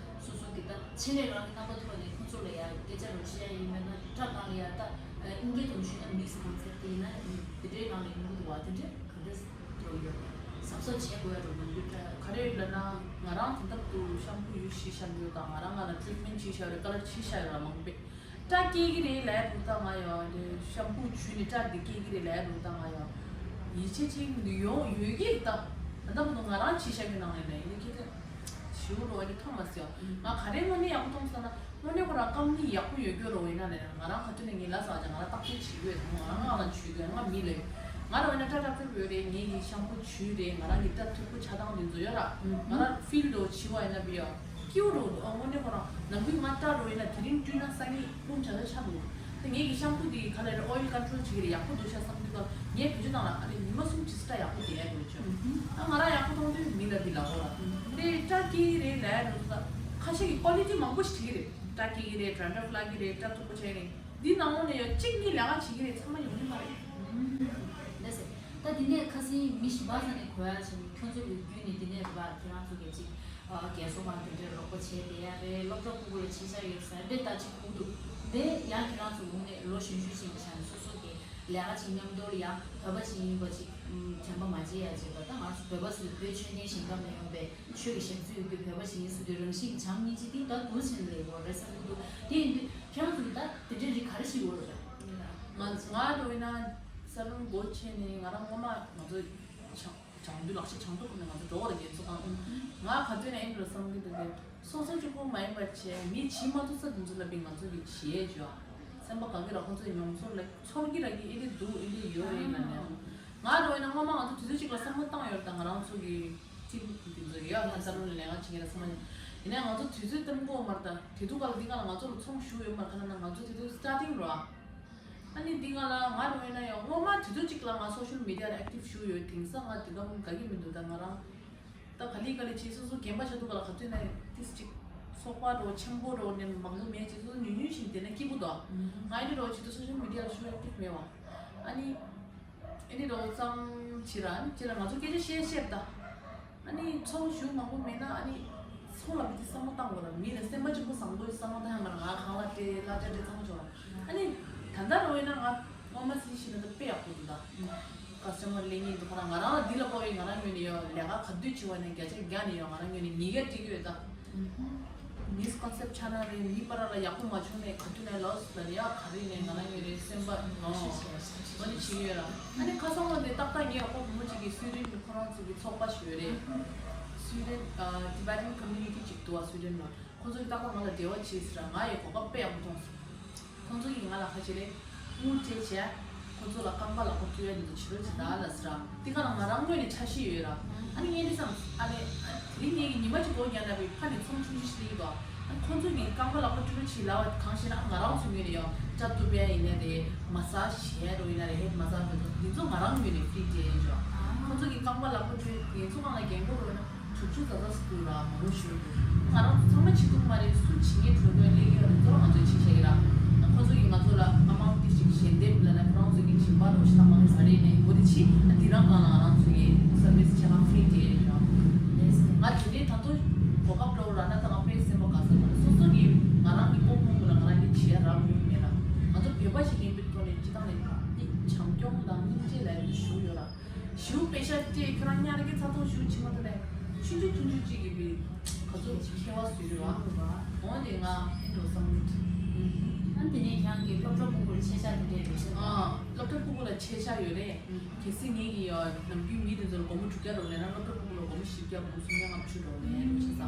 སོ་སོ་གི་ད་ཆེད་ལས་རང་གི་རྣམ་པ་ཐོག་ནས་ཁོང་ཚོ་ལ་ཡ་སྐད་ཆ་རོགས་བྱེད་ཡ་ཡིན་མིན་ན་སྐྲ་སྒང་ལ་ཡ་ད་ཨིན་སྐད་ཐོག་ཞུས་ན་མིག་སི་ཀོན་སེབ་དེ་ཡིན་ན་དེ་འདྲའི་ནང་ལ་ཡོང་གི་འདུག་བ། དེ་འདྲ་ག་འདྲ་འགྲོ་ཡོད་གཟབ་གཟབ་བྱེད་དགོས་ཡ་འགྲོ་མི་འདུག་སྐྲ། ག་རེ་ལབ་ན་ང་རང་དེང་སྐབས་དུ་ཤམ་པུ་ཡུ་ཤི་ཤ་འདུག་དང་ང་རང་ང་ལ་ཊི་རི་ཊི་མེན་ཊི་བྱས་ཤ་རེད། ཀ་ལར་ཕྱིས་ཤ་ཡོད་ར་མང་པོས། སྐྲ་སྐྱེ་གི་རེད་ལབ་འདུག་ད་ང་ཡང་དེ་ཤམ་པུ་བྱུགས་ནས་སྐྲ་འདི་སྐྱེ་གི་རེད་ལབ་འདུག་ད་ང་ཡང་ཡིད་ཆེས་ཅིག་ཡོང་ཡོད་ཀྱི་རེད་ད། ད་ལྟ་བར་དུ་ང་རང་ཕྱི་ཤ་གི་ནང་ནས་ནས་ཡིན་ཁྱེད་ཚོས་ཞིའུ་རོ་ཨ་ནི་མཐོང་མ་སྲིད་ཡང་ང་ག་རེ་དངོས་གནས་ཡག་པོ་མཐོང་སོང་ན་དངོས་གནས་ཁོ་རང་རྐང་གཉིས་ཡག་པོ་ཡོད་རྒྱུ་རོ་ཡིན་ན་ནས་ང་རང་ག་དུས་ནས་ངའི་ལ་ཟ་བ་ཅག་ང་རང་བརྟག་དཔྱད་བྱེད་དགོས་ང་རང་ང་ལ་བྱུས་དགོས་ང་མི་ལས་ང་རོ་ཡིན་ན་སྐྲ་སྐྲ་ཕུར་ཡོད་རེད། ངའི་གི་ཤམ་པུ་བྱུས་རེད། ང་རང་གི་སྐྲ་མཐུག་པོ་ཆ་སྟངས་དེ་ཚོ་ཡོད་ར་ང་རང་ཕིལ་རོ་བྱི་བ་ཡིན་ན་བི་ཡོ། སྐྱིའུ་རུ་ཨོ་དངོས་གནས་ཁོ་རང་ནམ་རྒྱུན་ང་སྐྲ་རུ་ཡིན་ན་དེ་རིང་བཀྲུས་ན་སང་ཉིན་སྐུམ་བྱ་ཆ་ཆ་འདུག་ད་ངེད་ཀྱི་ཤམ་པུ་དེ་ག་ལ་རེད་ཨོ་ཡིལ་ཀོན་ཊོལ་བྱེད་ཀྱི་རེད། ཡག་པོ་འདུག་ཤ་བསམ་དུས་ཀ་ངས་བེད་སྤྱོད་བཏང་ལ་ཨ་རེ་ཉི་མ་གསུམ་ཕྱིས་སྐྲ་ཡག་པོ་བསྡད་ཡ་འདུག་ཅོ། ཨ་ང་རང་ཡག་པོ་མཐོང་དུས་མི་ལ་འདི་ལ་ཨོ་ལ་དེ་སྐྲ་སྐྱེ་གི་རེད་ལ་ཡ་འདུག་ད་ཁ་ཤས་ཀྱི་ཀོ་ལི་ཊི་མང་པོ་ཞིག་བྲིས་ཀྱི་རེད། སྐྲ་སྐྱེ་གི་རེད། ཌན་ཌ་རཕ་ལ་གི་རེད། སྐྲ་མཐུག་པོ་བྱས་རེད། འདི་ནང་ལོགས་ནས་ཡང་གཅིག་གཉིས་ལས་ཀ་བྱེད་ཀྱི་རེད། ཚང་མ་ཡོང་གི་མ་རེད། ལགས་སེ། ད་འདི་ནས་ཁ་སང་མི་བཞི་པ་ས་ནས་གོ་ཡ་བྱས་ནས་ཁྱོད་ཚོ་གི་བརྒྱུད་ནས་འདི་ནས་རེད་པ་ཁྱེད་རང་ཚོ་གི་ཅིག་རྒས་གསོ་ཁང་དེ་འདྲའི་རོགས་པ་བྱས་བསྡད་ཡ་རེད། སློབ་གྲྭ་ཕྲུ་གུ་ལ་ཆེད་བཅར་ཡོད་ས་འདྲེ་ལྟ་ཅིག་ཁུག་འདུག་འདི་ཡང་ཁྱེད་རང་ཚོ་ངོས་ནས་ལོ་གཞོན་གཞོན་ཞིག་ཡིན་པ་ཆ་ནས་སོ་སོ་གི་ལས་ཀ་ཅིག་མཉམ་དུ་ལ་ཡང་བོད་པ་ཅིག་ཡིན་པ་ཅིག་དྲན་པ་མ་བརྗེད་ཡ་བྱས་པ་ད་ང་ཚོ་བོད་པ་ཚོས་བོད་ཆོས་ལྡན་ཞིང་ཁམས་ལ་ཡོང་པའི་ཆོས་ཀྱི་ཞབས་ཞུ་ཡོད་རྒྱུ་བོད་པ་ཞིག་ཡིན་ཟེར་དུས་རང་བཞིན་གྱི་བྱམས་སྙིང་རྗེ་འདི་ད་དུ་ཕྱིན་ལས་ཡོད་རེད་བསམ་གྱི་འདུག་དེ་ཡིན་དུས་ཁྱེད་རང་ཚོ་གི་ད་དེ་འདྲའི་རིགས་ག་རེ་ཞིག་ཡོད་རེད་པས། ང་ང་འགྲོ་ཡིན་ན་ས་རུམ་སྒོ་ཕྱེ་ནས་ང་རང་སྔོན་མ་ང་ཚོ་བྱང་བྱང་དུ་ལག་ཤེས་བྱང་དུ་ཁུར་ནས་ང་ཚོ་འགྲོ་བ་རེད་རྒན་ཚོ་གང་ང་ག་དུས་ནས་ཨེ་འགྲོ་བསམ་གྱི་འདུག་གས། སོ་སོ་གཅིག་པོ་མ་ཡིན་པ་བྱས་མི་ཕྱི་མ་ཐུག་ས་དེ་ཚོ་ལ་བི་ང་ཚོ་གི་བྱེད་ཅོ། སེམས་པ་ག་གི་ར་ཁོ་ཚོའི་མྱོང་ཚོར་ལ་ཚོར་གི་ར་གི་ཨེ་འདྲ་འདུག་ཨེ་འདྲ་ཡོད་རེད་ལ་ནས། ང་འགྲོ་ཡིན་ན་སྔོན་མ་ང་ཚོ་དུས་ཚོད་གཅིག་ལ་བསམ་བློ་བཏང་ཡོད་རེད་ད་ང་རང་ཚོ་གི་ཊིམ་དེ་ཚོ་ཡོད་ལ་ས་རུམ་ལ་ལས་ཀ་བྱེད་མཁན་ལ་བསམ་བློ་ཡིན་ན་ང་ཚོ་དུས་ཚོད་ཏིམ་གོ་མར་ད་དེ་དུས་ག་ལ་འདི་ག་ལ་ང་ཚོ་ལ་ཚོང་ཞུ་ཡོད་མ་རེད་ག་ལ་ན་ང་ཚོ་དེ་དུས་སི་ཊར་ཊིང་རོ་ཨ། ཨ་ནི་འདི་ག་ལ་ང་རོ་ཡིན་ན་ཡང་སྔོན་མ་དུས་ཚོད་གཅིག་ལ་ང་སོ་ཤལ་མི་ཌི་ཡ་ལ་ཨེག་ཊིབ་ཞུ་ཡོད་དེང་སང་ང་དེ་ག་མི་དགའ་གི་མི་འདུག་ད་ང་རང་ད་ག་ལི་ག་ལི་བྱེད་སོ་སོ་རྒན་པ་ཆགས་འདུག་ག་ལ་ག་དུས་ན་ཏིས་ཅིག་ཚོགས་པ་རོ་ཆེན་པོ་རོ་ནས་མང་པོ་མེད་ཅིག་སོ་སོ་ཉུང་ཉུང་ཞིག་དེ་ན་སྐྱིད་པོ་འདུག་ང་ཡིན་རོ་ཆེད་དུ་སོ་ཤལ་མི་ཌི་ཡ་ལ་ཞུ་ཨེག་ཊིབ་མེད་བ། ཨ་ནི། ཨེ་ནི་རོགས་ཙམ་བྱེད་ར་ཨ་ནི་བྱེད་ར་ང་ཚོ་སྐད་ཆ་བཤད་བཤད་ད། ཨ་ནི་ཚོང་ཞུ་མང་པོ་མེད་ན་ཨ་ནི་ཚོང་ལ་མི་དེ་བསམ་བློ་བཏང་དགོས་ལ་མི་ལ་སེམས་པ་གཅིག་པོ་བཟང་པོའི་བསམ་བློ་བཏང་ཡ་མ་ར་ང་གང་ལ་སྤྲད་གླ་ཆ་སྤྲད་ཚང་ཆོག་ཨ་ནི་ད་ལྟ་རོ་ཡིན་ན་ང་སྔོན་མ་སྲིད་ཤི་ན་ད་དཔེ་ཡག་པོ་འདུག་ད། ཀ་སི་ཊ་མར་ལེན་ཉིན་འདུག་ཁ་ར་ང་རང་ལ་འདི་ལ་ཕོག་ཡིན་ང་རང་ངོས་ནས་ཡོད་ལས་ཀ་ག་དུས་བྱེད་བ་ནས་བརྒྱ་ཆ་བརྒྱ་ནས་ཡོད་ང་རང་ངོས་ནས་ཉིས་བརྒྱ་སྤྲད་ཀྱི་ཡོད་ད། མིས་ཀོན་སེབ་ཆ་ན་རེད་མི་པ་ར་ལ་ཡག་པོ་མ་བྱུང་ནས་ག་དུས་ནས་ལོས་ལ་ནི་ཡ་ག་རེ་ནས་ང་རང་ཡོད་རེད་སེམས་པ་ནོ། འོ་ནི་བྱེད་ཀྱི་ཡོད་ར། ཨ་ནི་ཁ་སང་ལོ་ནས་ཏག་ཏག་ངའི་ཨ་ཁོ་བུ་མོ་གཅིག་གིས་སུའི་ཌེན་གྱི་ཁོ་རང་ཚོ་གི་ཚོགས་པ་ཞིག་ཡོད་རེད། སུའི་ཌེན་ཨ་Tibetan community་གཅིག་འདུག་ཨ་སུའི་ཌེན་ལ་ཁོ་ཚོ་གིས་ཏག་ཏག་ང་ལ་འབྲེལ་བ་བྱས་ཟེར་ར་ང་ཡི་གོ་སྐབས་དཔེ་ཡག་པོ་མཐོང་སོང་། ཁོང་ཚོ་གིས་ང་ལ་ཁ་ཆེ་རེད། དངུལ་སྤྲད་བྱས། ཁོང་ཚོ་ལ་རྐང་པ་ལག་པ་བཀྲུ་ཡ་འདི་ཚོ་བྱེད་རོགས་བྱེད་ད་ལ་ཟེར་ར། དེ་ག་ལ་ང་རང་ངོས་ནས་འཆར་གཞི་ཡོད་ར། ཨ་ནི་ངས་འདི་བསམ་ཨ་ལེ། དེ་རིང་ངེད་ཀྱི་ཉི་མ་གཅིག་འགོར་རྒྱག་ན་བའི་ཕ་ནས་ཚོང་ཆུང་ཆུང་ཞིག་སླེབས་ཀྱི་འདུག་ཨ་ནི་ཁོང་ཚོ་གིས་རྐང་པ་ལག་པ་བཀྲུ་རོགས་བྱེད་ལབ་པ་གང་ཤེས་ན་ཨ་ང་རང་ཚོའི་ངོས་ནས་ཡང་སྐྲ་གཏུབ་ཡ་ཡིན་ན་རེད་མ་སཱ་ཇི་བྱེད་ཡ་རོགས་ཡིན་ན་རེད་ཧེད་མ་སཱ་ཇི་འདི་ཚོ་ང་རང་ངོས་ནས་ཕི་རི་སྤྲད་ཡ་ཡིན་ཅོ། ཁོང་ཚོ་གིས་རྐང་པ་ལག་པ་བཀྲུ་ཡ་ཚོ་གང་ལ་རྒན་གོག་རོགས་ཡིན་ན། དྲུག་ཅུ་ཙམ་ཙམ་ཞིག་འདུག་ར། མང་པོ་ཞིག་འདུག་ང་རང་ཚོ་ཚང་མ་བྱེད་ཐུབ་མ་རེད། སུ་བྱེད་མཁན་བྲོས་དགོས་སླེབས་ཀྱི་ཡོད་རེད། ཚོ་ང་ཚོས་བྱེད་བཞག་གི་ར། ཁོ་ཚོ་གིས་ང་ཚོ་ལ་ཨ་མའུན་ཊི་ཞིག་ཞལ་འདེབས་ལབ་ན། ཁོ་རང་ཚོ་གིས་བྱིན་པ་རོགས་ཞིག་ད་མ་རེད་མ་རེད་ནས་འོ་དེ་བྱེད། ཨ་དེ་རང་སྒང་ལ་ང་རང་ཚོ་གི་སར་བིས་ཆ་ལག་ཧྥི་རི་སྤྲད་ཡོད་ར། ང་དེ་ནས་ད་དུང་གོ་སྐབས་སྤྲོ་ར་ན་ད་ང་དཔེ་སེམས་པ་དགའ་ས་མ་རེད། སོ་སོ་གིས་ང་རང་གི་སྨུག་ཕུང་ལ་ང་རང་གིས་བྱེད་ཡ་རག་མྱོང་མེད་ར། ང་ཚོ་བོད་པ་ཞིག་ཡིན་པའི་ཐོག་ནས་སྤྱི་བཏང་ནས་འདི་བྱམས་སྐྱོང་དང་སྙིང་རྗེ་ལབ་ཡ་ཞུ་ཡོད་ར། ཞུ་པེ་ཤ་སྤྲད་ཁྱོད་རང་ཉར་གི་ཚ་ཐོག་ཞུ་ཕྱི་མ་དེ་ལས་ཆུང་ཆུང་ཆུང་ཆུང་གཅིག་གི་བི་ག་ཚོད་ཁྱད་པར་བཟོས་རེད་བ། འོ་དེ་ང་ཨེ་འགྲོ་བསམ་གི། ཨ་དེ་ནས་ཁྱེད་རང་གི་སློབ་གྲྭ་ཕྲུ་གུར་ཆེ་ཆ་དེ་འདྲས་རེད་ཟེར་བ། ཨ་སློབ་གྲྭ་ཕྲུ་གུ་ལ་ཆེ་ཆ་ཡོད་རེད། གལ་སྲིད་ངེད་ཀྱི་ནམ་རྒྱུན་མི་དེ་ཚོ་ལ་སྒོར་མོ་དྲུག་བརྒྱ་རོགས་ལེན་ན་སློབ་གྲྭ་ཕྲུ་གུ་ལ་སྒོར་མོ་བཞི་བརྒྱ་དགུ་སུམ་བརྒྱ་ལྔ་བཅུ་རོགས་ལེན་ཡོད་ཆེ་ས།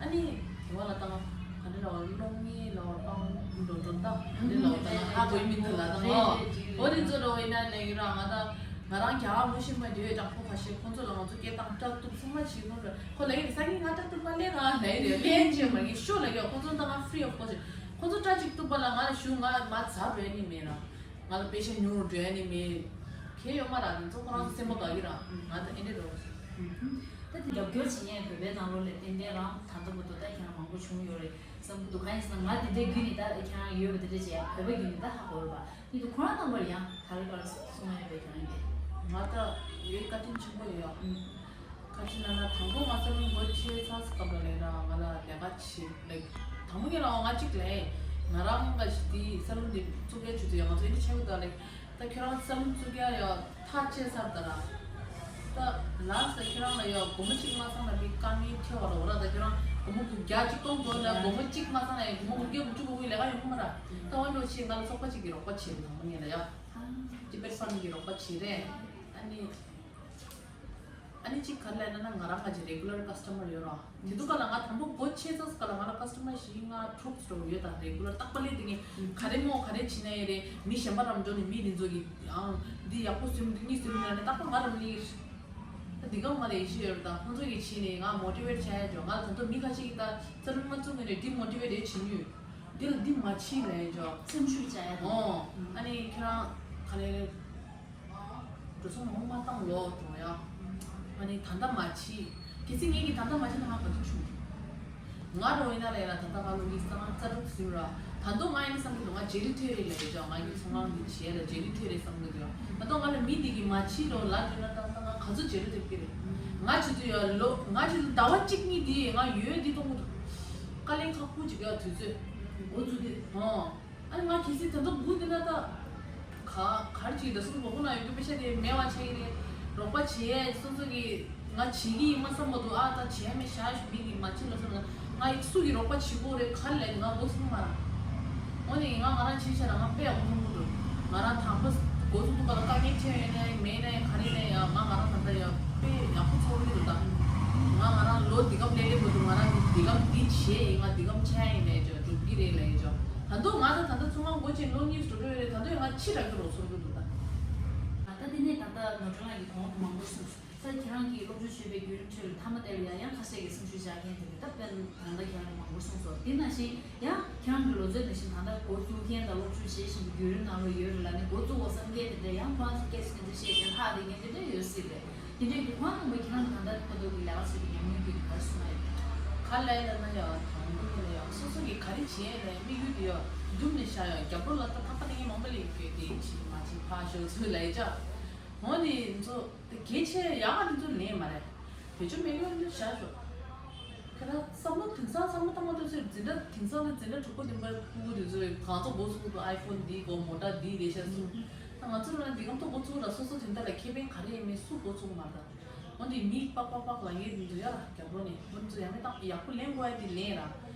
ཨ་ནི་དེ་བ་ལ་ད་ང་ག་འདྲ་ལ་བ་སློབ་གཉེར་ལ་བ་སྤང་འགྲོ་འགྲོ་ད་ག་འདྲ་ལ་བ་ད་ང་ཧ་གོ་ཡི་མི་འདུག་ལ་ད་ང་འོ་དེ་ཚོ་རོགས་ཡིན་ན་ལས་ཡོད་ར། ང་ད་ང་རང་རྒྱ་གར་ལོ་ཤེས་མ་འདོད་དྲང་པོ་ཁ་ཤས་ཁོང་ཚོ་ལ་ང་ཚོ་སྐད་བཏང་སྐྲག་ཐུབ་ཚང་མ་བྱེད་ཁོང་ཚོ་ཁོ་ལ་ཡིན་ས་ངན་ང་སྐྲག་ཐུབ་པ་ལས་རང་ལས་རེད་ལས་བྱེད་མ་ངན་ཤོ་ལ་ཡོད། ཁོང་ཚོ་ད་ང་ཧྥི་རི་ཨོ་ཕ་ཁོ་ཚོ་ཁོང་ཚོ་སྐྲག་ཅིག་ཐུབ་པ་ལ་ང་ལ་ཞུ་ང་མ་ཚ་འགྲོ་ཡ་ནི་མེད་ར། ང་ལ་པེ་ཤ་ཉུང་རུ་འགྲོ་ཡ་ནི་མེད། གལ་ཡོད་མ་ར། དེ་ཚོ་ཁོ་རང་ཚོ་སེམས་པ་དགའ་གི་ར། ང་ད་ཨེ་འདྲ་རོགས། ད་དེ་རྒྱབ་སྐྱོར་བྱེད་མཁན་བོད་པའི་ནང་ལོགས་ལ་ཏན་ཏན་རང་ད་ལྟ་བར་དུ་ད་ཁྱེད་རང་མང་པོ་བྱུང་ཡོད་རེད་བསམ་གི་འདུག་གང་ཡིན་ཟེར་ན་ང་དེ་འདྲའི་བརྒྱུད་ནས་ད་ཁྱེད་རང་ཡོད་པ་དེ་འདྲ་བྱས་བོད་པ་བརྒྱུད་ནས་ད་ཧ་གོ་རེད་པ། དེ་དུས་ཁོ་རང་རྣམ་པར་ཡང་ག་རེ་ག་རེ་གསུང་ཡ་ཡོད་པས་ཁྱེད་རང་གིས། ང་ད་ཡོད་བཀའ་དྲིན་ཆེན་པོ་ཡོད། བཀའ་དྲིན་ལ་ན་དང་པོ་ང་ས་ལུང་སྒོ་ཕྱེ་ཚར་སྐབས་ལ་ལས་ན་ང་ལ་ལས་ཀ་བྱེད་ལེགས་དང་པོ་ངས་ལ་ང་གཅིག་ལས་ང་རང་ག་ཞིག་དེ་ས་ལུང་དེ་བཙུགས་ཡ་བྱུང་དུས་ཡང་ང་ཚོ་ཨེ་འདྲ་ཆགས་ཡོད་ད་ལེགས། ད་ཁྱོད་རང་ས་ལུང་བཙུགས་ཡ་ཡ་ཐག་བཅད་ཚར་ད་ར། ད་ལགས་ད་ཁྱོད་རང་ལ་ཡ་སྒོར་མོ་གཅིག་མ་ཚང་ན་མི་དཀའ་ངལ་འཕྲད་བ་ར། འོ་ར་ད་ཁྱོད་རང་སྒོར་མོ་དགུ་བརྒྱ་གཅིག་སྟོང་དགོས་ན་སྒོར་མོ་གཅིག་མ་ཚང་ན་ཡ་སྒོར་མོ་དགུ་བརྒྱ་དགུ་བཅུ་གོ་དགུའི་ལས་ཀ་ཡོང་གི་མ་ར། ད་འོ་འགྲོ་ཆེ་ང་ལ་ཚོགས་པ་གཅིག་གིས་རོགས་པ་བྱེད་དང་མ་ངེས་ལ་ཡ། ཅི་པེར་ཕན་གྱིས་རོགས་པ་བྱེད་རེད། ཨ་ནི། ཨ་ནི་གཅིག་ག་རེ་ལབ་ན་ན་ང་རང་ག་ཅིག་རེ་གུ་ལར་ཀ་སི་ཊ་མར་ཡོད་ར། དེ་དུས་ག་ལ་ང་དང་པོ་སྒོ་ཕྱེ་ཚར་ག་ལ་ང་ལ་ཀ་སི་ཊ་མར་བཞི་ལྔ་དྲུག་ཙམ་ཡོད་ད། རེ་གུ་ལར་རྟག་པ་ལས་དེ་ངས་ག་རེ་མོ་ག་རེ་བྱེད་ན་ཡོད་རེད། མི་གཞན་པ་རང་འགྲོ་ནས་མི་དེ་ཚོ་གིས་ཨང་འདི་ཡག་པོ་བཟོས་མི་འདུག་གཉིས་བཟོས་མི་འདུག་ལབ་ནས་རྟག་པ་ང་རང་ལས་ད་འདི་ག་མ་རེད་ཤི་ཡོད་ར། ད་ཁོང་ཚོ་གིས་བྱས་ནས་ང་མོ་ཊི་ཝེ་ཊི་བྱ་ཡ་འགྲོ། ང་ལ་ད་དུང་མི་ཁ་ཤས་ཀྱིས་ད་ཚ་རུ་མ་བཙུགས་ནས་ཌི་མོ་ཊི་ཝེ་ཊི་བྱེད་ནུས། འདི་ལ་འདི་མ་བྱེད་ལབ་ཡ་འགྲོ། སེམས་ཤུགས་བྱ་ཡ་ད། ཨོ་ཨ་ནི་ཁྱེད་རང་ག་ལེ་རེད། འགྲོ་སོང་མང་པོ་མ་བཏང་ལོ་དང་ཡ། ཨ་ནི་ད་ལྟ་མ་བྱེད། གལ་སྲིད་ངེད་ཀྱིས་ད་ལྟ་མ་བྱས་ན་ང་ག་ཚོད་བྱུང་། ང་རང་ཡིན་ན་ལས་ལ་ད་ལྟ་ང་ལོ་ཉི་ཤུ་རྩ་ལྔ་རྩ་དྲུག་ཟིན་ར། ད་དུང་ང་ཡིན་ན་བསམ་གྱི་འདུག་ང་རྗེས་ལུས་ཐེབས་རེད་ལབ་ཡོད་ཀྱང་ང་གི་ཚོང་ཁང་འདི་བྱས་ལ་རྗེས་ལུས་ཐེབས་རེད་བསམ་གྱི་འདུག་ད་དུང་ང་ལ་མི་འདི་གིས་མ་བྱེད་ལོ་ལབ་འདུག་ན་ད་ལྟ་ང་ག་ཚོད་རྗེས་ལུས་ཐེབས་ཀྱི་རེད། ང་བྱེད་དུས་ཡ་ལོ་ང་བྱེད་དུས་ཟླ་བ་གཅིག་གཉིས་འདི་ང་ཡོད་འདི་གཏོང་གི་འདུག་དཀའ་ལས་ཁག་པོ་ཅིག་ཡ་དུས་ཚོད་འགོ་བཙུགས་དུས་ཧོ། ཨ་ནི་ང་གལ་སྲིད་དེ་ཚོ་སྒུག་བསྡད་ན་ད། ག་གར་གྱིས་ད་སོ་སོ་མ་ཁོ་ན་ཡོང་རྒྱུ་པེ་ཤ་དེ་མེད་པ་ཆགས་ཀྱི་རེད། རོགས་པ་བྱེད་ཡས་སོ་སོ་གིས་ང་བྱེད་ཀྱི་ཡིན་མ་བསམ་པ་འདུག་ཨ་ད་བྱེད་ཡས་མེད་ཤག་ཞུ་མི་གིས་མ་བྱེད་ལ་སོང་ན་ང་ཡིག་སུ་གིས་རོགས་པ་བྱེད་དགོས་རེད་ག་ལས་ང་འགོ་ཚུགས་མ་ར། འོ་ནི་ང་ང་རང་བྱེད་བྱ་ར་ང་དཔེ་ཡག་པོ་མཐོང་གི་འདུག་ང་རང་དང་པོ་འགོ་ཚུགས་དུས་ག་ལ་དཀའ་ངལ་འཕྲད་ཡོད་ནའི་མེད་ནའི་ག་རེ་ནའི་ཡང་ང་ང་རང་ད་ལྟ་ཡང་དཔེ་ཡག་པོ་ཚོར་གི་འདུག་ད་ང་ང་རང་ལོ་འདི་གམ་ལས་ལས་མ་འདུག་ང་རང་འདི་གམ་འདི་བྱེད་ཡིན་ང་འདི་གམ་ཆགས་ཡིན་ལས་ཅོ་འགྲུབ་ཀྱི་རེད་ལས་ཅོ། ད་དུང་ང་ད་ད་ལྟ་ཚོང་ཁང་སྒོ་ཕྱེ་ལོ་གཉིས་སུ་འགྲོ་གི་རེད། ད་དུང་ང་ཕྱི་རག་གི་རོགས་ཚོར་གི་འདུག་ད། ད་ལྟ་དེ་ནས་ད་ལྟ་ནོར་ཁྲོད་ལགས་ཀྱིས་གོང་དུ་མང་པོ་གསུངས་སོང་། ས་ཁྱེད་རང་གིས་སློབ་སྦྱོང་བྱས་པའི་བརྒྱུད་རིམ་ཁྲོད་ལ་མཐའ་མ་དེ་ལ་ཡང་ཡང་ཁ་ཤས་ཀྱིས་སེམས་ཤུགས་བཅག་མཁན་དེ་འདྲ་ད་དཔེར་ན་ད་ལྟ་ཁྱེད་རང་གིས་མང་པོ་གསུངས་སོང་། དེ་ནང་བཞིན་ཡང་ཁྱེད་རང་གི་ལོ་ཚོད་ནང་བཞིན་ད་ལྟ་འགོ་བཙུགས་མཁན་དང་སློབ་སྦྱོང་བྱེད་བཞིན་པའི་བརྒྱུད་རིམ་ནང་ལ་ཡོད་རེད་ལབ་ནས་འགོ་བཙུགས་པ་བསམ་མཁན་དེ་འདྲ་ཡང་ཁོ་རང་ཚོ་སྐད་ཆ་དེ་འདྲ་བཤད་མཁན་ལྷག་བསྡད་མཁན་དེ་འདྲ་ཡོད་སྲིད་རེད། དེ་འདྲའི་རྒྱུ་མཚན་ནང་བཞིན་ཁྱེད་རང་གིས་ད་ལྟ་ཁ་ཐུག་གི་ལས་ཀ་བྱེད་པའི་ཉམས་མྱོང་བརྒྱུད་ནས་ག་རེ་གསུང་ཡ་ཡོད། ག་ལས་ལ་ན་ཡང་དང་པོ་ནས་ལ་ཡང་སོ་སོ་གིས་ག་རེ་བྱེད་ཡ་ལ་དམིགས་ཡུལ་དེ་ཡང་མདུན་ནས་བཞག་ཡ་རྒྱབ་ལོགས་ལ་ད་ཐག་པ་ནས་མང་པོ་ལས་ཡོད་གི་དེ་བྱེད་མ་བྱེད་ཕར་ཞོག་ཚུར་ལ་ཡི་ཅག་འོ་དེ་ཚོ་དེ་གལ་ཆེ་ཡ་ང་དེ་ཚོ་ལེན་མ་རེད། བེད་སྤྱོད་མེད་གི་འོ་དེ་བཞག་ཞོག་ཁྱེད་རང་བསམ་བློ་དེང་སང་བསམ་བློ་བཏང་མ་ཐུབ་ཚེ་འཛིན་གྲྭ་དེང་སང་ལ་འཛིན་གྲྭ་དྲུག་པ་བདུན་པ་ཕྲུ་གུ་དེ་ཚོས་གང་ཚོ་འགོ་ཚུགས་འདུག་ཨའི་ཕོན་འདི་གོ་མོ་ཊ་འདི་རེད་ཤག་ཚུགས་ད་ང་ཚོ་ལ་འདི་གམ་ཐོག་འགོ་ཚུགས་ར་སོ་སོ་དེ་འདྲ་ལ་ཁེ་ཕན་ག་རེ་ཡིན་མིན་སུ་འགོ་ཚུགས་མ་རེད། འོ་འདི་མི་པག་པག་པག་ལ་ངས་འདི་ཚོ་ཡ་ལ་རྒྱབ་ལོགས་ནས་འོ་འདི་ཚོ་ཡ་མེད་ད་ཡག་པོ་ལེན་དགོས་ཡ་འདི་ལེན་ར་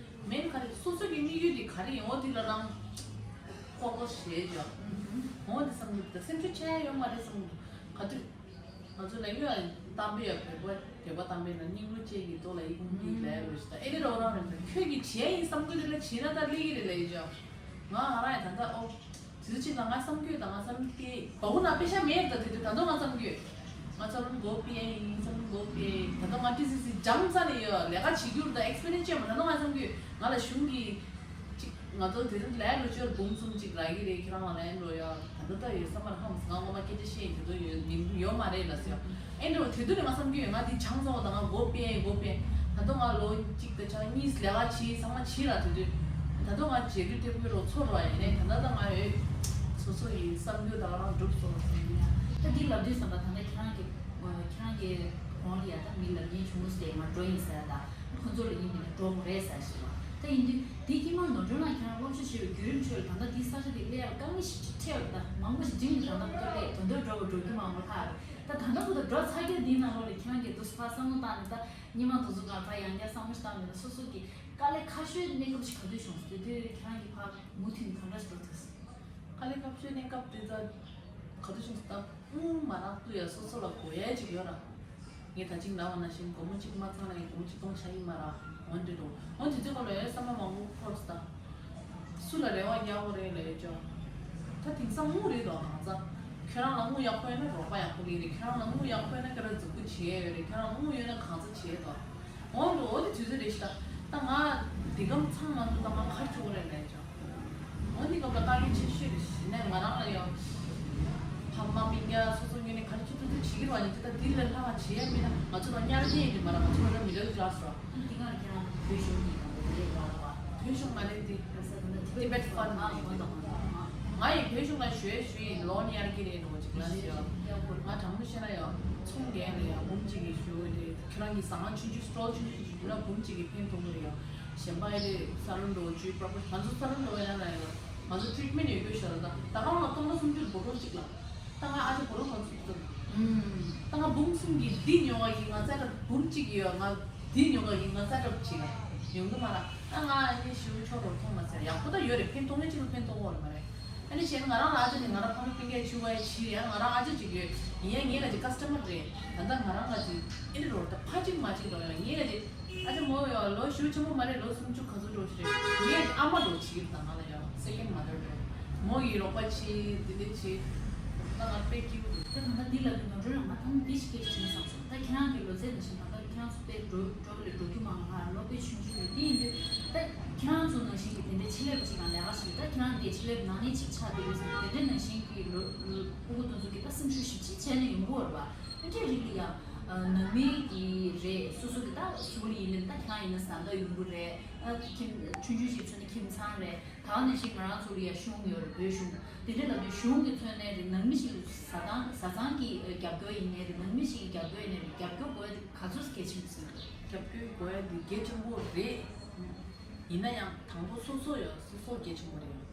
མེན་ག་རེ་སོ་སོ་གི་དམིགས་ཡུལ་འདི་ག་རེ་ཡིན་འོ་འདི་ལ་རང་ཧྥོ་ཀ་སི་བྱས་ཅོ། འོ་འདི་བསམ་གི་འདུག་ད་སེམས་ཤུགས་ཆག་ཡ་ཡོད་མ་རེད་བསམ་གི་འདུག་ག་དུས། ང་ཚོ་ལ་ཡོད་གཏམ་དཔེ་ཡ་བོད་པ་བོད་པ་གཏམ་དཔེ་ལ་སྙིང་རུས་གཅིག་གི་ལྟོ་ལ་ཡིད་ཀུན་གྱིས་ལས་རུ་ཞིག་ད་ཨེ་རེ་རོགས་རང་རེད་ད་ཁྱོད་ཀྱིས་བྱས་ཡིན་བསམ་གི་རེད་ལ་བྱས་ན་ད་ལེགས་གི་རེད་ལ་ཡིན་ཅོ། ང་ང་རང་ཡ་ད་ལྟ་ཨོ། དུས་ཚོད་གཅིག་ལ་ང་བསམ་རྒྱུ་དང་ང་བསམ་དེ་བ་འུ་ན་དཔེ་ཆ་མེད་ད་དེ་དུས་ད་དུང་ང་བསམ་རྒྱུ། ང་ཚོ་རང་མགོ་པེ་ཡིན་ཚོ་རང་མགོ་པེ་ད་དུང་ང་ཏི་སི་སི་སྦྱངས་ཚར་ནས་ཡོད་ལས་ཀ་བྱེད་རྒྱུར་ད་ཨེག་སི་པི་རི་ཡན་སི་ཅན་མ་ད་དུང་ང་བསམ་རྒྱུ་ང་ལ་གཞུང་གི་ཅིག་ ང་ཚོ་དེ་རིང་ལན་རུ་ཅོར་འབུམ་གསུམ་ཅིག་རག་གི་རེད། ཁྱེད་རང་ལ་ལན་རོ་ཡ་ད་ལྟ་ད་ཡོད་བསམ་པར་ཧམ་ང་ངོ་མ་སྐད་ཆ་བཤད་དེ་ཚོ་ཡོད་མིན་ཡོད་མ་རེད་ལ་ཟེར། ཨེ་འདྲ་བ་དེ་དུས་ནས་ང་བསམ་གྱི་ཡོད། ང་འདི་ཆང་ཚོགས་དང་ང་མགོ་པེན་མགོ་པེན། ད་དུང་ང་ལོ་གཅིག་དང་ཆང་གཉིས་ལས་ཀ་བྱས་ཚང་མ་བྱས་ལ་དེ་དུས་ད་དུང་ང་རྗེས་ལུས་ཐེབས་ཀྱི་རོ་ཚོར་བ་ཡིན་ནས་ད་ལྟ་ད་ང་ཡོད་སོ་སོ་ཡི་བསམ་རྒྱུ་ད་ག་རང་འགྲུབ་སོང་ཟེར་ཡིན་ཡ། ད་འདི་ལབ་དུས་ཙམ་པ་ད་ལྟ་ཁྱེད་རང་གི་ཁྱེད་རང་གི་གོང་ལ་ཡ་ད་མི་ལབ་མཁན་བྱུང་སྟེ་ང་འགྲོ་ཡིན་ཟེར་ད། ཁོ་ཚོ་ལ་ཡིན་པས་ན་འགྲོ་དགོས་རེད་ཟེར་ཞིག་ལ། ད་ཡིན་དུས་དེ་དཀྱིལ་མ་ནོར་སྒྲོན་ལགས་ཁྱེད་རང་སློབ་སྦྱོང་བྱེད་པའི་བརྒྱུད་རིམ་ཁྲོད་ལ་ད་ལྟ་འདི་ས་ཆ་འདི་སླེབས་ཡག་དཀའ་ངལ་ཞིག་ཅིག་འཕྲད་པ་ད་མང་པོ་ཞིག་འགྲིག་ནས་ད་ལྟ་བུ་ཚོ་སླེབས་དོན་དུ་འགྲོ་དགོས་འགྲོ་རྒྱུ་མང་པོ་ལྷག་རེད། ད་ད་ལྟ་བུ་ཚོ་འགྲོ་ཚར་རྒྱུ་འདི་ནང་ལོགས་ལ་ཁྱེད་རང་གིས་འདུག་སེ་ཕར་བསམ་བློ་བཏང་ནས་ད་སྔོན་མ་དེ་ཚོ་ག་ཕར་ཡང་བསྐྱར་བསམ་བློ་ཞིག་བཏང་མེད་ན་སོ་སོ་གི་དཀའ་ལས་ཁག་ཤོས་གནས་སྐབས་ཤིག་ག་དུས་བྱུང་སོང་། དེ་དུས་ཁྱེད་རང་གིས་ཕར་མུ་མཐུད་ནས་ག་འདྲ་ཞིག་འགྲོ་ཐུབ་སོང་། དཀའ་ལས་ཁག་ཤོས་གནས་སྐབས་དེ་ཚོ་ག་དུས་བྱུང་སོང་། ད་དབུ་མ་རག་ཏུ་ཡ་སོ་སོ་ལ་དགོས་ཡ་ཅིག་ཡོད་ར། ངས་ད་ཅིག་ལབ་པ་ནང་བཞིན་སྒོར་མོ་གཅིག་མ་ཚང་ན་ངས་སྒོར་མོ་གཅིག་སྟོང་ཆ་ཡིན་མ་ར། འོན་ཏེ་འགྲོ་འོན་ཏེ་ཚོད་ཁོ་ལ་ཡོད་བསམ་པ་མང་པོ་འཁོར་སོང་། ད་སུ་ལ་རེ་བ་རྒྱག་དགོས་རེད་ལབ་ཡོད་ཅོ། ད་དེང་སང་དངུལ་རེད་དོ་གང་ཚ། ཁྱོད་རང་ལ་དངུལ་ཡག་པོ་ཡོད་ན་རོགས་པ་ཡག་པོ་ལས་རེད། ཁྱོད་རང་ལ་དངུལ་ཡག་པོ་ཡོད་ན་ཁྱོད་རང་མཛུབ་གུ་བྱེད་ཡ་ཡོད་རེད། ཁྱོད་རང་དངུལ་ཡོད་ན་གང་ཚ་བྱེད་དོ། འོ་འགྲོ་འོ་དེ་དུས་ཚོད་རེད་ཤི་ད། ད་ང་འདི་གམ་ཚང་མ་འདུག་ད་ང་ཁ་ཆུ་རེད་ལས་ཅོ། འོ་འདི་གམ་ད་དཀའ་ངལ་ཆེ་ཤོས་རེད་ཤི་ནས་ང་རང་ལ་ཡང་ཕ་མ་སྤུན་ཀྱག་སོ་སོ་ངོས་ནས་ག་རེ་བྱེད་ཐུབ་ཐུབ་བྱེད་ཀྱི་རེད་བ། ཡིན་ད་འདི་ལས་ལྷག་བྱེད་ཡ་མེད་ན་ང་ཚོ་ལ་གཉའ་ར་གཉེན་ཡིན་དུས་མ་ར་ང་ཚོ་ལ་མི་ལོས་ལ་སོ། འདི་ག་ལ་ཁྱེད་རང་བོད་གཞུང་གི་དང་པོ་རེད་བ་ར་བ། བོད་གཞུང་མ་རེད་འདི། Tibet Fund ང་ཡི་བོད་གཞུང་ལ་ཞུ་ཡ་ཞུ་ཡིན་ལོ་ནི་ཡར་གྱི་རེད་འགྲོ་ཅིག་ལ་ཞུ་ཡ། ང་དྲང་མོ་བཤད་ན་ཡང་ཚོང་རྒྱག་ལ་ཡང་འབུམ་གཅིག་གི་ཞུ་འོས་རེད། ཁྱོད་རང་གི་ཟ་ཁང་ཆུང་ཆུང་སི་ཊོལ་ཆུང་ཆུང་ཞིག་བསྒྲིགས་ན་འབུམ་གཅིག་གི་ཕན་ཐོགས་ཀྱི་རེད་ཡང་། གཞན་པ་ཨེ་རེད་ས་ལོན་འགྲོ་བཅུའི་པ་ར་པ་ང་ཚོ་ས་ལོན་འགྲོ་བས་ན་ན་ཡང་ང་ཚོ་ཊི་རིཊ་མེན་ཡོད་རྒྱུ་ཤ་ལ་ད་ད་ག་རང་ལ་སྟོང་ཕྲག་སུམ་ཅུ་བོ་ཊོལ་གཅིག་ལ་ད་ང་ཨ་ཅག་བོ་ཊོལ་གང་ཚུགས་ད་ང་འབུམ་གསུམ་གྱི་འདི་ཉོ་བ་ཡིན་ང་ཙག་སྒྲ་འབུམ་གཅིག་ཡོད་ང་འདི་ཉོ་བ་ཡིན་ང་ཙག་སྒྲ་བྱེད་ཡོང་གི་མ་ར། ད་ང་ཨ་ནི་ཞུ་ཆོག་རོགས་མཐོང་མ་ཟེར་ཡག་པོ་ད་ཡོད་རེད། ཕན་ཐོགས་ངེས་ཅིག་ལ་ཕན་ཐོགས་འོར་མ་རེད། ཨ་ནི་བྱས་ན་ང་རང་ལ་ཨ་ཅག་ནི་ང་རང་ཕ་མ་སྤུན་ཀྱག་ཆུ་བའི་ཕྱིར་ཡང་ང་རང་ཨ་ཅག་ཅིག་ཡོད་ཡིན་ཡང་ངེད་ལ་ཅིག་ཀ་སི་ཊ་མར་རེད། ད་ལྟ་ང་རང་ལ་ཅིག་ཨེ་འདྲ་རོ་ད་ཕ་གཅིག་མ་གཅིག་འགྲོ་ཡོད་ངེད་ལ་ཅིག་ཨ་ཅག་མོ་ཡོད་ལོ་ཞུ་ཆེན་པོ་མ་རེད། ལོ་སུམ་ཅུ་ག་ཚོད་འགྲོ་ཞིག་རེད། ངེད་ལ་ཅིག་ཨ་མ་འགྲོ་བྱེད་ཀྱི་ད་ང་ལ་ཡང་སེ་ཀེན་མ་དར་འགྲོ་མོ་ཡི་རོགས་པ་བྱེད་འདི་འདི་བྱེད་ད་ང་དཔེ་སྐྱིད་པོ་འདུག་ད་ང་ད་འདི་ལ་ནོར་འགྲོ་ལ་ང་ད་འདི་ཞིག་སྐད་ཆ་དྲིས་བསམ་སོང་། ད་ཁྱེད་རང་གི་ལོ་ཚད་ནང་བཞིན་ད་ལྟ་ཁྱེད་རང་ཚོ་དཔེ་འགྲོ་འགྲོ་ལས་འགྲོ་རྒྱུ་མང་ལ་ལོ་དཔེ་ཆུང་ཆུང་རེད། དེ་ཡིན་དུས་ད་ཁྱེད་རང་ཚོ་ནང་བཞིན་གྱི་དེ་འདྲའི་ཆེད་ལས་པ་ཅིག་ལ་ལས་ཀ་ཞིག་ད་ཁྱེད་རང་དེ་ཆེད་ལས་པ་ནང་ནས་གཅིག་ཆགས་བསྡད་ཡོད་ཟེར་དེ་འདྲའི་ནང་བཞིན་གྱི་ལོ་ཕྲུ་གུ་དེ་ཚོ་གི་ད་སེམས་ཤུགས་ཞིབ་ཅིག་བྱས་ནས་ཡོང་གི་ཡོད་རེད་པ། དེ་འདྲའི་རིགས་ལ་ཡང་ནང་མི་གི་རེད། སོ་སོ་གི་ད་སུ་ལ་ཡིན་ནའི་ད་ཁྱེད་རང་ཡིན་ན་བཟའ་ཟླ་ཡོང་གི་རེད། ཨ་ཁྱིམ་ཆུང་ཆུང་ཞིག་མཚོན་ན་ཁྱིམ་ཚང་རེད། ད་ནང་བཞིན་ང་རང་ཚོ་ལ་ཡང་གཞུང་ཡོད་རེད། བོད་གཞུང་དེ་འདྲ་ལབ་དུས་གཞུང་གི་མཚོན་ནས་རེད། ནང་མི་ཞིག་ལ་བཟའ་ཚང་བཟའ་ཚང་གི་རྒྱབ་སྐྱོར་ཡིན་ནའི་རེད། ནང་མི་ཞིག་གི་རྒྱབ་སྐྱོར་ཡིན་ནའི་རེད། རྒྱབ་སྐྱོར་དགོས་ཡ་དེ་ག་ཚོད་གལ་ཆེན་པོ་ཟེར་གི་རེད། རྒྱབ་སྐྱོར་དགོས་ཡ་དེ་གལ་ཆེན་པོ་རེད། ཡིན་ན་ཡང་དང་པོ་སོ་སོ་ཡོད། སོ་སོ་གལ་ཆེན་པོ་རེད།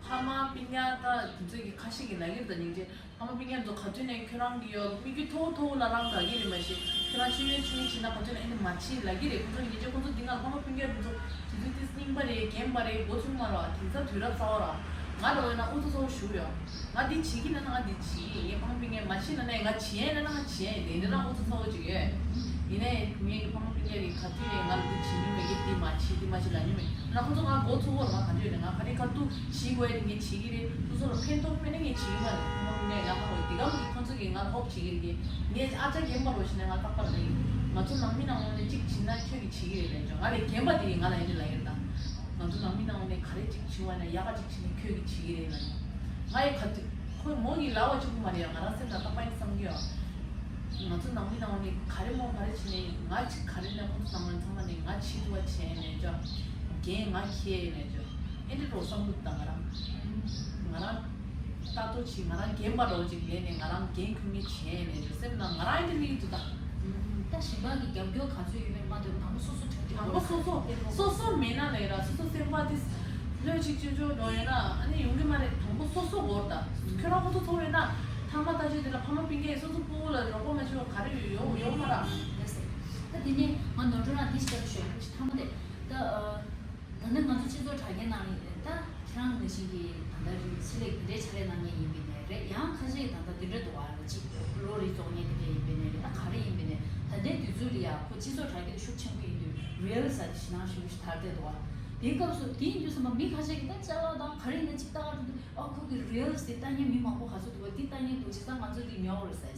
ཕ་མ་སྤུན་ཀྱག་ད་དེ་ཚོ་གི་ཁ་ཤས་ཀྱི་ལ་གིར་ད་སྙིང་རྗེ། ཕ་མ་སྤུན་ཀྱག་ཚོ་ག་དུས་ནས་ཁྱོད་རང་གི་ཡོད་དམིགས་ཡུལ་མཐོ་བོ་མཐོ་བོ་ལ་རང་དགའ་གི་རེད་མ་གཞི། ཁྱོད་རང་ཆུང་ཡོད་ཆུང་ཡོད་བྱེད་ན་ག་དུས་ནས་ཨེ་ནི་མ་བྱེད་ལབ་ཀྱི་རེད། ཁོང་ཚོ་ཉིན་རྗེས་ཁོང་ཚོ་འདི་ང་ལ་ཕ་མ་སྤུན་ཀྱག་འདི་ཚོ་དེ་དུས་དེ་རྙིང་པ་རེད། རྒན་པ་རེད། འགོ་ཚུགས་མ་རེད་བ། དེང་སང་དུས་རབས་གསར་བ་རེད་བ། ང་འདྲ་བོ་ཡིན་ན་ཨུ་ཚུགས་ཚ་བོ་ཞུ་ཡོད། ང་འདི་བྱེད་ཀྱི་ན་ན་ང་འདི་བྱེད་ཀྱི་ཡིན། ངའི་ཕ་མ་སྤུན་ཀྱག་མ་བྱེད་ན་ནས་ང་བྱེད་ཡ་ཡིན་ན་ན་ང་བྱེད་ཡ་ཡིན། དེ་འདྲ་ན་ཨུ་ཚུགས་ཚ་བོ་ཅིག་ཡོད། ཡིན་ནའི་ངའི་ཕ་མ་སྤུན་ཀྱག་གིས་ག་དུས་ནས་ང་ལ་འདི་བྱེད་མི་མེད་ཀྱི་འདི་མ་བྱེད་འདི་མ་བྱེད་ལབ་མྱོང་མེད། ན་ཁོང་ཚོ་ང་མགོ་ཚོས་པ་རེད། ང་ག་འདྲ་ཡོད་ནས་ང་ག་རེ་ག་དུས་བྱེད་དགོས་ཡ་དེ་ངས་བྱེད་ཀྱི་རེད། སོ་སོ་ལ་ཕན་ཐོགས་མེད་ན་ངས་བྱེད་ཀྱི་མ་རེད། ཁོང་ཚོ་ངས་ང་ཧ་གོ་དེ་གམ་གྱི་ཁོང་ཚོ་གིས་ང་ལ་ཧོབ་བྱེད་ཀྱི་རེད། ངས་ཨ་ཅག་རྒན་པ་རོ་ཞིག་ནས་ང་རྟག་པར་རེད། ང་ཚོ་ནང་མི་ནང་ལོགས་ནས་གཅིག་བྱེད་ན་ཁྱོད་ཀྱིས་བྱེད་ཀྱི་རེད་ལབ་ཅོ། ང་ལས་རྒན་པ་དེ་ཡིས་ང་ལ་ཡིན་དེ་ལབ་ཡོད་ད། ང་ཚོ་ནང་མི་ནང་ལོགས་ནས་ག་རེ་གཅིག་བྱེད་པ་ན་ཡག་ག་གཅིག་བྱེད་ན་ཁྱོད་ཀྱིས་བྱེད་ཀྱི་རེད་ལབ་ཡོད། ང་ཡི་ག་དུས་ཁོས་མོ་ཡི་ལབ་པ་གཅིག་པུ་མ་རེད་ཡ། ང་རང་སེམས་ནང་རྟག་པར་ཡིན་བསམ་གྱི་ཡོད། ང་ཚོ་ནང་མི་ནང་ལོགས་ནས་ག་རེ་མོ་ག་རེ་བྱེད་ནས་ང་གཅིག་ག་རེ་ན་ཁོང་ཚོ་ནང་ལོགས་ཚང་མ་ནས་ང་བྱེད་ཐུབ་པ་བྱས་ནས་ཅོ། རྒན་ང་ཁྱེད་ནས་ཅོ། ཨེ་འདྲ་རོ་བསམ་གྱི་འདུག་ད་ང་རང་། ང་རང་ལྟ་རྟོག་བྱེད། ང་རང་རྒན་པ་རོ་ཅིག་ལས་ནས་ང་རང་རྒན་ཁུར་མི་བྱས་ནས་ཅོ། སེམས་ནང་ང་རང་ཨེ་འདྲ་ལི་འདུག་ད། ད་གཞན་པ་གི་རྒྱབ་སྐྱོར་ག་ཚོད་ཡོད་མེད་མ་ལྟོས། དང་པོ་སོ་སོ་དྲན་སྐྱོར། དང་པོ་སོ་སོ། སོ་སོ་མེད་ན་ལས་ར་སོ་སོ་སེམས་པ་དེ་ལྷོད་ཅིག་ཅོ་ཅོ་འགྲོ་ཡོད་ན་ཨ་ནི་ཡོང་གི་མ་རེད། དང་པོ་སོ་སོ་འོར་ད། ཁྱོད་རང་ཁོ་ཚོ་ཚོར་ཡོད་ན་ཐ་མ་ལྟ་ཅོ་དེ་ལ་ཕ་མ་སྤུན་ཀྱག་སོ་སོ་སྤུ་གུ་ལ་རོགས་པ་མ་བྱེད་པ་ག་རེ་ཡོད་ཡོད་མ་ར། ད་དེ་ནས་ང་ནོར་འགྲོ་ན་འདི་ཞིག་ཞོག་ཐ་མ་དེ་ད། ད་ནི་ང་ཚོ་སྤྱི་ཚོགས་དྲ་རྒྱའི་ནང་ནས་ད་ཁྱེད་རང་ནང་བཞིན་གྱི་ད་ལྟ་རིང་ཆེད་ལས་དེ་འདྲའི་ཕྱག་ལས་གནང་མཁན་ཡིན་པའི་ནས་རེད། ཡང་ཁ་ཤས་ཀྱིས་ད་ལྟ་དེ་འདྲ་འདུག་བ་ཅིག་གློག་རིག་བཙོང་མཁན་དེ་འདྲ་ཡིན་པའི་ནས་རེད། ད་ག་རེ་ཡིན་པའི་ནས་ད་ལྟའི་དུས་ཚོད་ལ་ཡ་ཁོ་སྤྱི་ཚོགས་དྲ་རྒྱ་ཤུགས་ཆེན་པོ་ཡིན་དུས་རི་ཡལ་ཟེར་ཞེད་སྣང་ཞེ་པོ་ཞིག་དར་བསྡད་འདུག་བ། དེའི་སྐབས་སུ་དེ་ཡིན་དུས་ཙམ་པ་མི་ཁ་ཤས་ཀྱིས་ད་ཅ་ལག་དང་ག་རེ་ཡིན་ན་ཅིག་ལྟ་ག་འགྲོ་དུས་ཨ་ཁོ་གི་རི་ཡལ་དེ་ལྟ་མཁན་མི་མང་པོ་ག་ཚོད་འདུག་བ། དེ་ལྟ་མཁན་འདུག་བྱས་ཙང་ང་ཚོ་དེ་ཉོ་དགོས་རེད་ཟེར།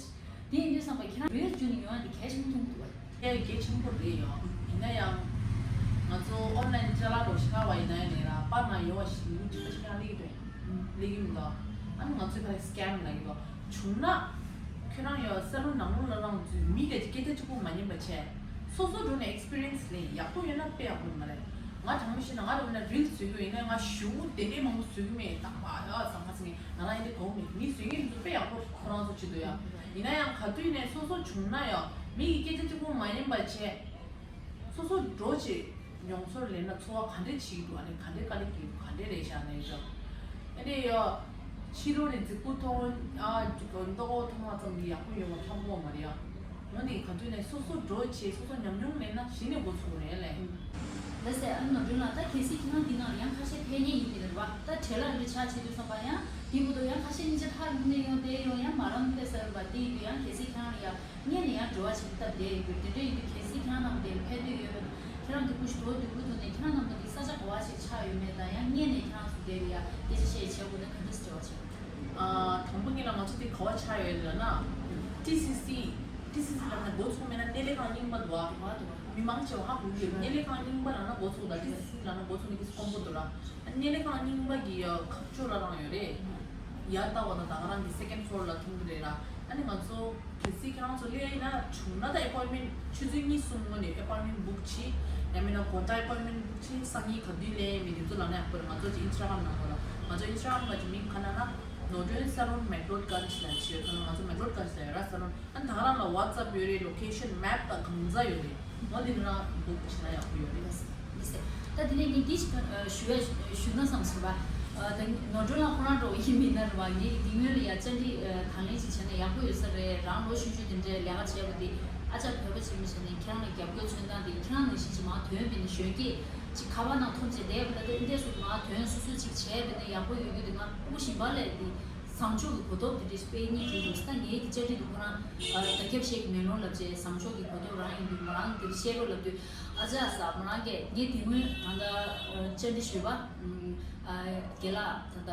དེ་ཡིན་དུས་ཙམ་པ་ཁྱེད་རང་རི་ཡལ་བརྒྱུད་ནས་ཡོང་ཡ་དེ་གལ་ཆེན་པོ་མཐོང་གི་འདུག་བ། ཡ་གལ་ཆེན་པོ་རེད་ཡོང་། ཡིན་ན་ཡང་། ང་ཚོ་ཨོན་ལན་ཅ་ལག་འགྲོ་ཤི་ཁ་བ་ཡིན་ན་ཡང་ནས་ར་པ་ན་ཡོ་བ་ཞིག་ཡུ་ཊུབ་ཤི་ཁ་ལེགས་འགྲོ་ལེགས་ཡིན་དོ། ཨ་ནི་ང་ཚོའི་ཕ་སི་ཀེམ་ལ་ཡིན་དོ། བྱུང་ན་ཁྱོད་རང་ཡོ་སལ་ལོན་ནང་ལོགས་ལ་རང་ཚོའི་མི་ག་ཅིག་སྐད་ཆ་གཅིག་པོ་མ་ཉན་པ་བྱས། སོ་སོ་འགྲོ་ནས་ཨེག་སི་པི་རི་ཡན་སི་ལེན་ཡག་པོ་ཡོད་ན་དཔེ་ཡག་པོ་མ་རེད། ང་དྲང་མོ་བཤད་ན་ང་རང་ན་རིལ་བཟོ་གི་ཡིན་ན་ང་ཞུ་དེ་འདྲའི་མང་པོ་བཟོ་གི་མེད། ད་པ་ཡ་ཟང་ཁ་སི་ངས་ང་རང་ཡིན་དེ་གོ་མེད། མི་བཟོ་མཁན་ཚོ་དཔེ་ཡག་པོ་ཁོ་རང་ཚོ་བྱེད་འདུག་ཡ། ཡིན་ན་ཡང་ག་དུས་ནས་སོ་སོ་བྱུང་ན་ཡང་མི་གི་སྐད་ཆ་གཅིག་པོ་མ་ཉན་པ་བྱས། སོ་སོ་འགྲོ་བྱེད་མྱོང་ཚོར་ལེན་ན་ཚོར་བ་ག་འདྲས་བྱེད་ཀྱི་འདུག་ཨ་ནི་ག་འདྲས་དཀའ་ལས་ཁག་གི་འདུག་ག་འདྲས་རེད་ཤག་ནས་ཤག་ཨ་ནི་ཡ། ཕྱི་ལོགས་ནས་རྫིག་པོ་མཐོང་ཨ་ལྟོ་གོ་མཐོང་བ་ཙམ་གྱིས་ཡག་པོ་ཡོང་བ་མཐོང་གོ་མ་རེད་ཡ། འོ་ནི་ག་དུས་ནས་སོ་སོ་འགྲོ་བྱེད་སོ་སོ་ཉམས་མྱོང་ལེན་ན་གཞི་ནས་འགོ་ཚུགས་རེད་ལས། ལགས་སེ། ཨ་ནོར་སྒྲོན་ལགས། ད་གལ་སྲིད་ཁྱེད་རང་འདི་ནང་ཡང་ཁ་ཤས་ཕེབས་མཁན་ཡིན་པ་རེད་བ། ད་བྲེལ་བ་འདྲ་ཆགས་བྱེད་དུས་ཙམ་པ་ཡང་འདི་མ་གཏོགས་ཡང་ཁ་ཤས་གཉིས་ཆ་ཐག་རིང་ནས་ཡོང་བསྡད་ཡོང་ཡང་མ་རམ་བསྡད་ས་ཡོད་པ་དེ་ཡིན་དུས་ཡང་གལ་སྲིད་ཁྱེད་རང་ལ་ཡ། སྔོན་ནས་ཡང་འབྲེལ་བ་བྱེད་སྟབས་བསྡད་ཡོད་དུས་དེ་འདྲ་ཡིན་དུས་གལ་སྲིད་ཁྱེད་རང་རྣམས་དེར་ཕེབས་འདོད་ཡོད་པ་ཁྱེད་རང་གི་སྐུ་ཞབས་དོ་དུས་ཀུ་ཐུག་ནས་ཁྱེད་རང་རྣམས་ཀྱི་ས་ཆ་ག་བ་ཞིག་ཆགས་ཡོད་མེད་དང་ཡང་སྔོན་ནས་ཁྱེད་རང་ཚོ་དེར་ཡ་སྐད་ཆ་བཤད་བྱེད་དགོས་ན་ག་འདྲ་སེ་འབྲེལ་བ་བྱེད་དགོས། ཨ། དང་པོ་ཉིད་ལ་ང་ཚོ་དེ་ག་བ་ཆགས་ཡོད་ལབ་ན། ཊི་སི་སི། ཊི་སི་སི་ལབ་ན་འགོ་ཚུགས་མེད་ན་སྣེ་ལེན་ཁང་རྙིང་པ་འདུག་ཨ། མི་མང་ཆེ་བ་ཧ་གོ་གི་ཡོད། སྣེ་ལེན་ཁང་རྙིང་པ་ལབ་ན་འགོ་ཚུགས་དང་ཊི་སི་སི་ལབ་ན་འགོ་ཚུགས་ནི་ཏིས་དཀོན་པོ་འདུག་ར། སྣེ་ལེན་ཁང་རྙིང་པ་གི་ཁ་ཕྱོགས་ལ་རང་ཡོད་རེད། ཡར་ལྟ་བ་དང་ད་ག་རང་གི་སེ་ཀེན་ཕོ་ལོར་ལ་མཐོང་གི་རེད་ར། ཨ་ནི་ང་ཚོ་གལ་སྲིད་ཁྱེད་རང་ཚོ་སླེབས་ཡིན་ན་བྱུང་ན་ད་ཨེ་པོན་མེན་ཆུ་ཚོད་གཉིས་གསུམ་སྔོན་ནས་ཨེ་པོན་མེན་བུག་བྱེད། ཡང་མིན་ན་དགོང་དག་ཨེ་པོན་མེན་བུག་བྱེད། སང་ཉིན་ག་དུས་སླེབས་མི་དེ་ཚོ་ལབ་ན་ཡག་པོ་རེད། ང་ཚོ་ཅིག་ཨིན་སི་ཊ་གྷ་རམ་ནང་ལོགས་ལ་ང་ཚོ་ཨིན་སི་ཊ་གྷ་རམ་ལ་ཅིག་མིང་ག་ན་ན་ནོར་ཌརན་སལོན་མེག་ལོཌ་གར་ཌེན་ལབ་ཅིག་ཡོད། ད་ང་ཚོ་མེག་ལོཌ་གར་ཌེན་ལ་ཡོད་ར་སལོན། ཨ་ནི་ད་ག་རང་ལ་ཝ་ཊི་སེབ་ཡོད་རེད། ལོ་ཀེ་ཤན་མེབ་དང་གང་ཟག་ཡོད་རེད། འོ་དེ་ནི་རང་བུག་བྱེད་ན་ཡག་པོ་ཡོད་རེད། ལགས་སེ། ད་དེ་ནས་ངས་འདི་ཞིག་ཨ་ཞུ་ཡ་ཞུ་ན་བསམ་སོང་བ། ཨ་ད་ནོར་སྒྲོན་ལགས་ཁོ་རང་འདྲ་བོ་ཡིན་མིན་ན་རེད་བ། ངས་འདི་སྔོན་ལ་ཡ་བཅར་འདྲི་ཨ་ད་ལན་ཞིག་བྱས་ན་ཡག་པོ་ཡོད་ས་རེད། རང་ལོ་གཞོན་གཞོན་དེ་འདྲའི་ལས་ཀ་བྱས་པ་དེ་ཨ་ཅག་བོད་པ་ཆེན་མོ་བྱས་ནས་ཁྱེད་རང་ལ་རྒྱབ་སྐྱོར་མཚོན་སྟངས་དེ་ཁྱེད་རང་ནང་བཞིན་ཅིག་མར་ཐོན་པས་ན་གཞོན་སྐྱེས་ཅིག་ཁ་པར་ནང་ཐོབ་བྱས་བསྡད་པ་ལ་དེ་འདྲས་སུ་མར་ཐོན་སོ་སོ་ཅིག་བྱས་པས་ན་ཡག་པོ་ཡོད་རྒྱུ་དེ་ང་སྤུ་གུ་ཞིག་པ་ལས་དེ། བཟང་ཕྱོགས་ཀྱི་གོ་རྟོགས་དེ་འདྲའི་སྤེལ་སྙིང་བྲིས་འདུག་ད་ངའི་གི་བཅར་འདྲི་འདུག་ཁོ་རང་ཨ་ད་སྐྱབས་བཤད་ཀྱི་མེ་ལོང་ལབ་བྱས་བཟང་ཕྱོགས་ཀྱི་གོ་རྟོགས་རང་ཡིན་དུས་མོ་རང་དེ་འདྲ་བཤད་རོགས་ལབ་དུས་ཨ་ཅག་ས་མོ་རང་གིས་ངས་དེ་སྔོན་ད་ལྟ་ཨ་བཅར་འདྲི་ཞུས་པ་ཨ་རྒན་ལགས་ད་ལྟ་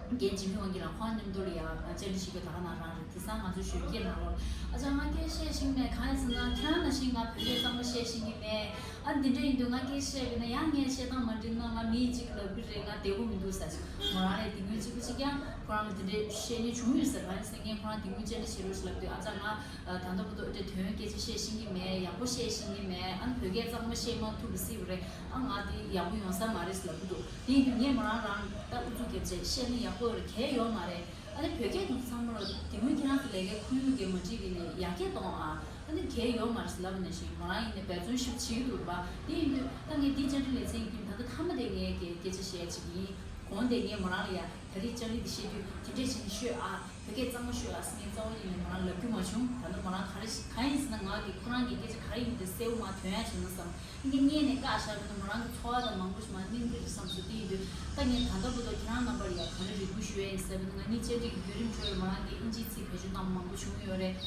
རྒན་འཇིགས་མེད་དབང་རྒྱལ་ལགས་ཁོང་མཉམ་དུ་ལ་ཡ་བཅར་འདྲི་ཞུས་པའི་ད་ག་ནང་རང་རེད། དེང་སང་ང་ཚོ་གཞོན་སྐྱེས་ནང་ལོགས་ཨ་ཅག་ང་སྐད་བཤད་ཤེས་ཀྱི་མེད། གང་ཡིན་ཟེར་ན་ཁྱེད་རང་ནང་བཞིན་ང་བོད་སྐད་གཙང་མ་བཤད་ཤེས་ཀྱི་མེད། ཨ་འདི་འདྲ་ཡིན་དུས་ང་སྐད་བཤད་པས་ན་ཡང་ངས་བཤད་སྟངས་མ་འགྲིག་ན་ང་མི་གཅིག་ལབ་ཀྱི་རེད། ང་བདེ་པོ་མི་འདུག་ཟེར། མོ་རང་ལ་དེ་སྔོན་གཅིག་པུ་གཅིག་ཀྱང་ཁོ་རང་ལ་དེ་འདྲའི་བཤད་མྱོང་བྱུང་ཡོད་ཟེར། གང་ཡིན་ཟེར་ངས་ཁོ་རང་དེ་སྔོན་བཅར་འདྲི་བྱེད་རོགས་ཞེས་ལབ་དུས་ཨ་ཅག་ང་ད་ལྟ་བར་དུ་འདྲ་དོན་སྐད་ཆ་བཤད་ཤེས་ཀྱི་མེད། ཡག་པོ་བཤད་ཤེས་ཀྱི་མེད། ཨ་ནི་བོད་སྐད་གཙང་མ་བཤད་མ་ཐུབ་པ་སྲིད་པ་རེད། ཨ་ང་དེ་ཡག་པོ་ཡོང་ས་མ་རེད་ཟེར་ལབ་ཀྱི་འདུག་དེ་ཡིན་དུས་ངས་མོ་རང་རང་ད་ཨུ་ཚུགས་བརྒྱབ་བྱས་བཤད་ན་ཡག་པོ་རེད། གལ་ཡོད་མ་རེད། ཨ་ནི་བོད་སྐད་དུ་ཚང་མ་ལ་དེ་སྔོན་ཁྱེད་རང་ཚོ་ལས་ཀའི་ཁོར་ཡུག་གི་མ་འགྲིག་གི་ནས་ཡར་རྒྱས་གཏོང་ཨ། ཨ་ནི་གལ་ཡོད་མ་རེད་ཟེར་ལབ་ནས་ཞིག་མོ་རང་ཡིན་ནས་འབད་བརྩོན་ཞིབ་བྱེད་ཀྱི་འདུག་རེད་པ། དེ་ཡིན་དུས་ད་ངས་འདི་བཅར་འདྲི་ལེ་ཚན་ཡིན་དུས་ད་ལྟ་མཐའ་མ་དེ་ངས་སྐད་སྐད་ཆ་བཤད་ཅིག་ཡིན། གོང་དེ་ངས་མོ་རང་ལ་ཡ་ད་རེས་བཅར་འདྲི་འདི་བཤད་དུས་དེ་འདྲས་བྱས་ནས་ཤོད་ཨ། བོད་སྐད་གཙང་མ་ཤོད་ཨ་ཟེར་ངས་རྩ་བ་ཉིད་ནས་མོ་རང་ལབ་རྒྱུ་མ་བྱུང་། ད་ལྟ་མོ་རང་ག་རེ་ཞིག་གང་ཡིན་ཟེར་ན་ང་གིས་ཁོ་རང་གི་སྐད་ཆ་ག་རེ་ཡིན་དེ་གསལ་པོ་མར་ཐོན་ཡ་བྱས་ན་བསམ། ངས་སྔོན་ནས་བཀག་བཞག་པ་ན་མོ་རང་གི་ཚོར་བ་དང་མང་པོ་ཞིག་མར་གླེང་གི་རེད་བསམ་སོང་། དེ་ཡིན་དུས་ད་ངས་ད་ལྟ་བར་དུ་ཁྱེད་རང་རྣམ་པར་ཡ་ག་རེ་རེ་སྐུལ་ཞུ་ཡ་ཡིན་ཟེར་བ་ན་ང་གཉིས་བཅར་འདྲི་གི་བརྒྱུད་རིམ་ཁྲོད་ལ་མོ་རང་གིས་དབྱིན་ཇིའི་ཚིག་བེད་སྤྱོད་གནང་མང་པོ་བྱུང་ཡོད་རེད།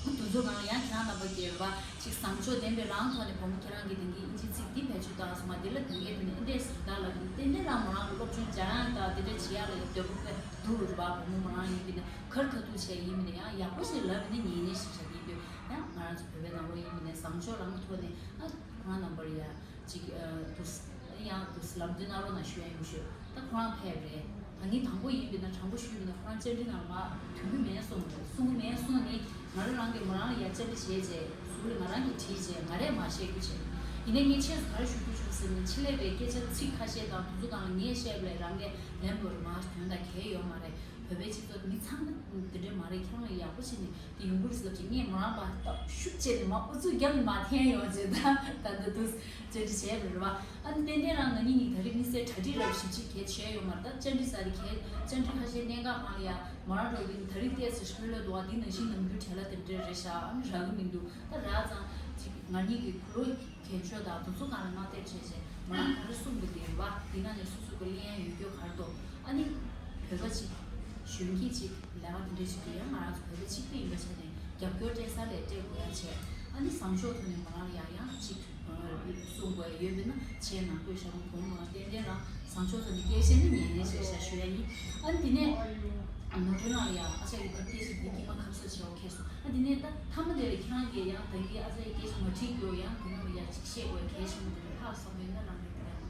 དུས་ཚོད་ནང་ལ་ཡང་ཁྱེད་རང་རྣམ་པ་རྒྱལ་བ་ཅིག་བཟང་ཕྱོགས་ལྡན་པའི་རང་ཐོག་ནས་བུ་མོ་ཁྱེད་རང་གིས་དེང་གི་དབྱིན་ཇིའི་ཚིག་འདི་བེད་སྤྱོད་བཏང་སོང་ང་འདི་ལ་དོན་གྱི་དོན་ཨེ་འདྲས་ཟེར་ད་ལབ་ཡིན། ཏན་ཏན་རང་མོ་རང་ལ་སློབ་སྦྱོང་སྦྱང་ཡང་དང་དེ་འདྲ་བྱེད་ཡ་ལ་ཡང་འདོད་པ་དཔེ་འདུག་རེད་པ། བུ་མོ་མོ་རང་ཡིན་པ་ན་ཁར་ཁ་ཐུག་བྱས་ཡིན་པ་ན་ཡང་ཡག་པོ་ཞིག་ལབ་པ་ན་ཉན་ཉན་ཞིག་བྱ་གི་ཡོད། ཡང་ང་རང་ཚོ་བོད་པའི་ནང་ལོགས་ཡིན་པ་ན་བཟང་ཕྱོགས་རང་གི་ཐོག་ནས་ཨ་ཁོ་རང་རྣམ་པར་ཡ། ཅིག་ཨ་དུས་ཡང་དུས་ལམ་སྟོན་གནང་རོགས་གནང་ཞུ་ཡ་ཡིན་ཞུ། ད་ཁོ་རང་ཕེབས་རེད། ད་ངས་དང་པོ་ཡིན་པས་ན་དྲང་པོ་ཞུས་པས་ན་ཁོ་རང་བཅར་འདྲི་ནང་མ་ཐོན་གི་མེད་གསུངས་རེད། གསུང་གི་མེད་གསུངས་ནི་ང་རང་རང་གིས་མོ་རང་ལ་ཡ་བཅར་འདྲི་བྱས་རྗེས་གཟུགས་ལ་ང་རང་གིས་བྲིས་རྗེས་ང་རས་མ་བཤད་རྒྱུ་བྱས། ཡིན་ནའི་ངས་ཁྱེད་ཚོ་ག་རེ་ཞུ་རྒྱུ་བྱུང་ཟེར་ན་ཕྱི་ལས་པའི་སྐད་ཆ་ཚིག་ཁ་ཤས་དང་དུས་ཚོད་སྒང་ལ་ངས་བཤད་པ་ལས་རང་གིས་ལན་པོ་རེ་མ་དོན་དང་གལ་ཡོད་མ་རེད། བོད་པའི་སྤྱི་ཚོགས་མི་ཚང་མ་འདི་འདྲ་མ་རེད། ཁྱེད་རང་ལ་ཡག་པོ་བྱས་ནས་འདི་ཡོང་གི་རེད་ཟེར་ལབ་ཀྱི་ངས་མོ་རང་པ་སྟབས་ཤུགས་ཆེ་ནས་མ་ཨུ་ཚུགས་རྒྱབ་ནས་མ་འཐེན་ཡོང་བྱས་ད་ད་ལྟ་དུས་བཅར་འདྲི་བྱས་པ་རེད་བ། ཨ་ནི་ཏན་ཏན་རང་ང་གཉིས་གཉིས་ད་རེས་དམིགས་བསལ་གྲ་སྒྲིག་རབ་ཞིབ་ཅིག་གལ་ཆེ་ཡོད་མ་རེད། ད་བཅར་འདྲི་ཟེར་དེ་གལ་བཅར་འདྲི་ཁ་ཤས་གནད་འགག་སྒང་ལ་ཡ་མོ་རང་འགྲོ་གི་ད་རེས་ལྟས་ཚེ་ཤི་ལོས་འདུག་བ། འདི་ནང་བཞིན་ནམ་རྒྱུན་བྲེལ་བ་དེ་འདྲ་རེད་ཤག་ཨ་ནི་རག་གི་མི་འདུག་ད་རག་ཙང་ཅིག་ང་གཉིས་ཀྱི་གུ་རུ་གྱོན་ཆོག་དང་དུ་ཚོ་གང་ལ་མ་བལྟས་བྱས་བྱས་མོ་རང་ག་རེ་གསུངས་པ་དེ་རེད་བ། དེ་ནང་ནས་སོ་སོ་གི་གླེང་ཡ་ཡོད་རྒྱུ་ག་རེ་འདུག་ཨ་ནི་བོད་པ་གཅིག་གཞོན་སྐྱེས་གཅིག་ལས་ཀ་དེ་འདྲ་ཞིག་གི་ཡང་ང་རང་ཚོ་བོད་པ་གཅིག་པུ་ཡིན་པ་བྱས་ནས་རྒྱབ་སྐྱོར་སྤྲད་ས་ལས་སྤྲད་དགོས་ཡ་བྱས། ཨ་ནི་བཟང་ཕྱོགས་ཐོག་ནས་མོ་རང་ལ་ཡང་ཡང་གཅིག་གསུང་དགོས་ཡ་ཡོད་པས་ན་བྱས་གནང་དགོས་ཤག་མོ་གོང་མོ་རང་ཏན་ཏན་རང་བཟང་ཕྱོགས་ཐོག་ནས་སྐད་ཆ་ནི་ཉན་ཉན་བྱས་ཤག་ཞུ་ཡ་ཡིན། ཨ་ནི་དེ་ནས། ནོར་སྒྲོན་ལགས་ལ་ཡ་ཨ་ཅག་གི་སྐབས་སྐད་ཆ་འདི་དཀྱིལ་མ་ཁ་གསོ་བྱེད་འོ་ཁེལ་སོང་། ཨ་དེ་ནས་ད་མཐའ་མ་དེ་ལ་ཁྱེད་རང་གིས་ཡང་ད་གིན་ཨ་ཅག་གི་སྐད་ཆ་མ་དྲིས་རྒྱུ་ཡང་དེ་ནས་ཡ་གཅིག་བཤད་དགོས་གལ་ཆེན་པོ་དེ་འདྲ་ལྷག་སོང་མེད་ན་རང་རེད་དེ་ལ།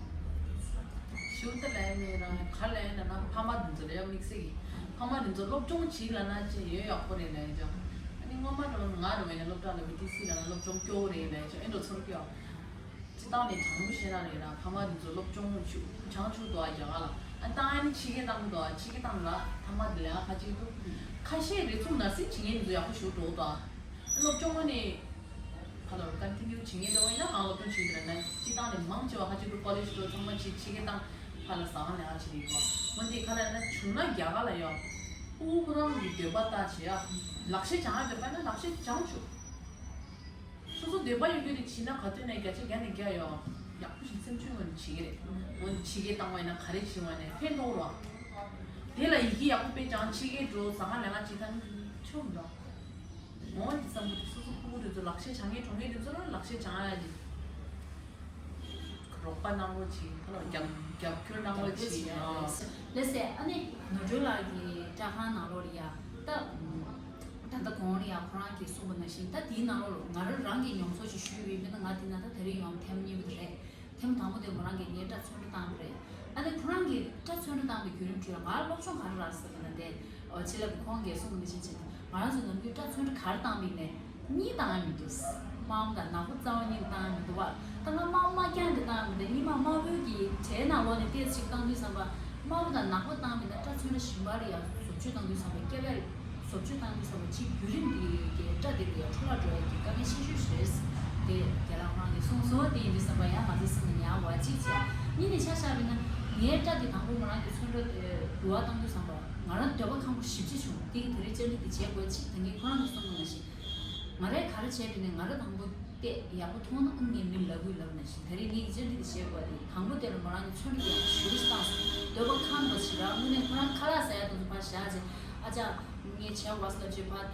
ཞུ་ད་ལན་མེད་རང་ག་ལན་ན་ན་ཕ་མ་དེ་ཚོ་ལ་ཡང་དམིགས་བསལ་གྱི་ཕ་མ་དེ་ཚོ་སློབ་སྦྱོང་བྱེད་ལ་ན་ཅི་ཡོད་ཡག་པོ་རེད་ལན་ཅང་། ཨ་ནི་སྔོན་མ་དང་ང་རེད་བ་ཡང་སློབ་གྲྭ་ལ་བི་ཏི་སི་ལ་ན་སློབ་སྦྱོང་སྐྱོ་བོ་རེད་ལན་ཅང་ཨེ་འགྲོ་ཚོར་གྱི་ཡོད། སྤྱི་བཏང་ནས་དྲང་པོ་བཤད་ན་རེད་ན་ཕ་མ་དེ་ཚོ་སློབ་སྦྱོང་ཆུ་བྱང་ཆུ་དོ་རྒྱ་གར་ལ་ཨ་བཏང་ཨ་ནི་ཕྱི་རྒྱལ་བཏང་གི་དོ་ཕྱི་རྒྱལ་བཏང་ལ་ཕ་མ་དེ་ལ་ཡང་ཁ་ཅིག་འདུག་ཁ་ཤས་རེ་ཚུགས་ན་སྲིད་བྱེད་མཁན་དེ་ཚོ་ཡག་པོ་ཞུ་འགྲོ་དོ། སློབ་སྦྱོང་ནི་ཕ་ལོར་ཀན་ཊི་ནིའུ་བྱེད་མཁན་འདྲ་བོ་ཡིན་ན་གང་སློབ་སྦྱོང་བྱེད་ཀྱི་རེད་ན་སྤྱི་བཏང་ནས་མང་ཆེ་བ་ཁ་ཅིག་ཏུ་ཀོ་ལེཇ་ཏུ་ཚང་མ་ཕྱི་ཕྱི་རྒྱལ་བཏང་ཕ་ལ་ཟ་ཁང་ལས་ཀ་བྱེད་ཀྱི་ཡོད་པ་འོན་ཏེ་ཁ་ལ་ན་བྱུང་ན་རྒྱ་གར་ལ་ཡོད། ཕྲུ་གུ་ཁོ་རང་གི་འདོད་པ་ལྟར་བྱེད་ཡ་ལག་ཤེས་སྦྱང་ཡ་འདོད་པ་ན་ལག་ཤེས་སྦྱང་ཆུག་སོ་སོ་འདོད་པ་ཡོད་རྒྱུ་དེ་བྱིན་ན་ག་དུས་ནས་བརྒྱ་ཆ་བརྒྱ་ནས་བརྒྱ་ཡོང་། ཡག་པོ་ཞིག་སེམས་ཆུང་ངོས་ནས་བྱེད་ཀྱི་རེད། འོ་ན་ཕྱི་རྒྱལ་བཏང་བ་ཡིན་ན་ག་རེ་བྱེད་བ་ནས་ཕན་ཐོགས་རོགས། དེ་ལ་ཡི་གེ་ཡག་པོ་དཔེ་སྦྱང་ཕྱི་རྒྱལ་འགྲོ་ཟ་ཁང་ལས་ཀ་བྱེད་ཐང་ཆོག་མི་འདུག་འོ་དེ་བསམ་བློ་དེ་སོ་སོ་ཕྲུ་གུ་དེ་ཚོ་ལག་ཤེས་སྦྱང་མཁན་གྲོང་ཁྱེར་དེ་ཚོ་ལ་ལག་ཤེས་སྦྱང་ཡ་ཡིན། རོགས་པ་གནང་རོགས་གྱིས་ཁ་ལོ་རྒྱབ་རྒྱབ་སྐྱོར་གནང་རོགས་གྱིས་ཨ། ལགས་སེ་ཨ་ནི་ནོར་སྒྲོན་ལགས་ཀྱི་སྐྲ་ཁང་ནང་ལོགས་ལ་ཡ་ད། ད་ལྟ་གོང་ལ་ཡ་ཁོ་རང་གིས་གསུངས་པ་ནང་བཞིན་ད་དེའི་ནང་ལོགས་ལ་ང་རང་རང་གི་མྱོང་ཚོར་ཞིག་ཞུས་པ་ཡིན་ན་ང་དེ་ན་ད་དེ་རིང་ཡོང་ཐེངས་གཉིས་པ་དེ་རེད། ཐེངས་དང་པོ་དེ་ཁོ་རང་གིས་ངའི་སྐྲ་ཚོན་ཁྲ་བཏང་པ་རེད། ཨ་ནི་ཁོ་རང་གིས་སྐྲ་ཚོན་ཁྲ་བཏང་པའི་བརྒྱུད་རིམ་ཁྲོད་ལ་ང་སློབ་སྦྱོང་ག་རེ་རག་ཟེར་བ་ན་དེ། ཨོ་ཆེ་ལབ་ཁོང་གིས་གསུངས་པ་ནང་བཞིན་བྱས་ན་ང་རང་ཚོ་ནམ་རྒྱུན་སྐྲ་ཚོན་ཁྲ་ག་རེ་བཏང་པ་ཡིན་ནའི། གཉིས་བཏང་ཡ་མི་འདུག་དམར་པོ་དང་ནག་པོ་རྩ་བ་ཉིད་བཏང་ཡ་མི་འདུག་བ། ད་ང་དམར་པོ་དམར་རྐྱང་དེ་བཏང་ཡ་མི་འདུག་གཉིས་མ་དམར་པོའི་གི་གྲས་ནང་ལོགས་ནས་ཏོག་ཙམ་ཞིག་བཏང་དུས་ཙམ་པ། དམར་པོ་དང་ནག་པོ་བཏང་མིན་ན་སྐྲ་ཚོན་ཁྲ་གཞན་པ་ལ་ཡང་བཟོ་བཅོས་བཏང་དུས་ཙམ་པ་སྐྱེ་བའི་བཟོ་བཅོས་བཏང་དུས་ཙམ་པ་གཅིག་བརྒྱུད་རིམ་དེ་གི་སྐྲ་དེ་ལ་ཡང་འཕྲོ་བརླག་འགྲོ་ཡ་གི་དཀའ་ངལ་ཆེ་ཤོས་རེད། དེ་རྒན་ལགས་ཁོ་རང་གིས་གསུངས་སོང་། དེ་ཡིན་དུས་ཙམ་པ་ཡང་ང་ཚོའི་སེམས་ལ་ཉར་བ་གཅིག་བྱས། གཉིས་ནས་ཆ་བཞག་པ་ཡིན་ན་ངའི་སྐྲ་དེ་དང་པོ་ང་རང་གི་ཚོན་ཁྲ་དེ་འགྱུར་བ་བཏང་དུས་ཙམ་པ་ང་རང་འདོད་པ་ཁེངས་པོ་ཞེ་པོ་ཅིག་བྱུང་། དེ་གི་དེ་རིང་བཅར་འདྲི་དེ་བྱེད་དགོས་ཅིག་ད་གིན་ཁོ་རང་གིས་གསུངས་པ་ནང་བཞིན། ང་རས་ག་རེ་བྱས་པ་ཡིན་ནའི་ང་ར་དང་པོ་བལྟས་ཡག་པོ་མཐོང་ན་ཨང་ངས་མིང་ལབ་དགོས་ལབ་ནང་བཞིན་ད་རེས་ངས་བཅར་འདྲི་དེ་བྱས་པ་དེ་དང་པོ་དེ་ལ་མོ་རང་གི་ཚོན་ཁྲ་ཡག་ཞེ་པོ་ཞིག་བཏང་སོང་། འདོད་པ་ཁེངས་པ་ཞིག་རག་དངོས་གནས་ཁོ་རང་ཁ་ལག་ཟ་ཡ་དེ་ཚོ་ཕར་བཞག་བྱས་ཨ་ཅག་ངས་བྱས་པ་ལབ་བྱས་ཕར་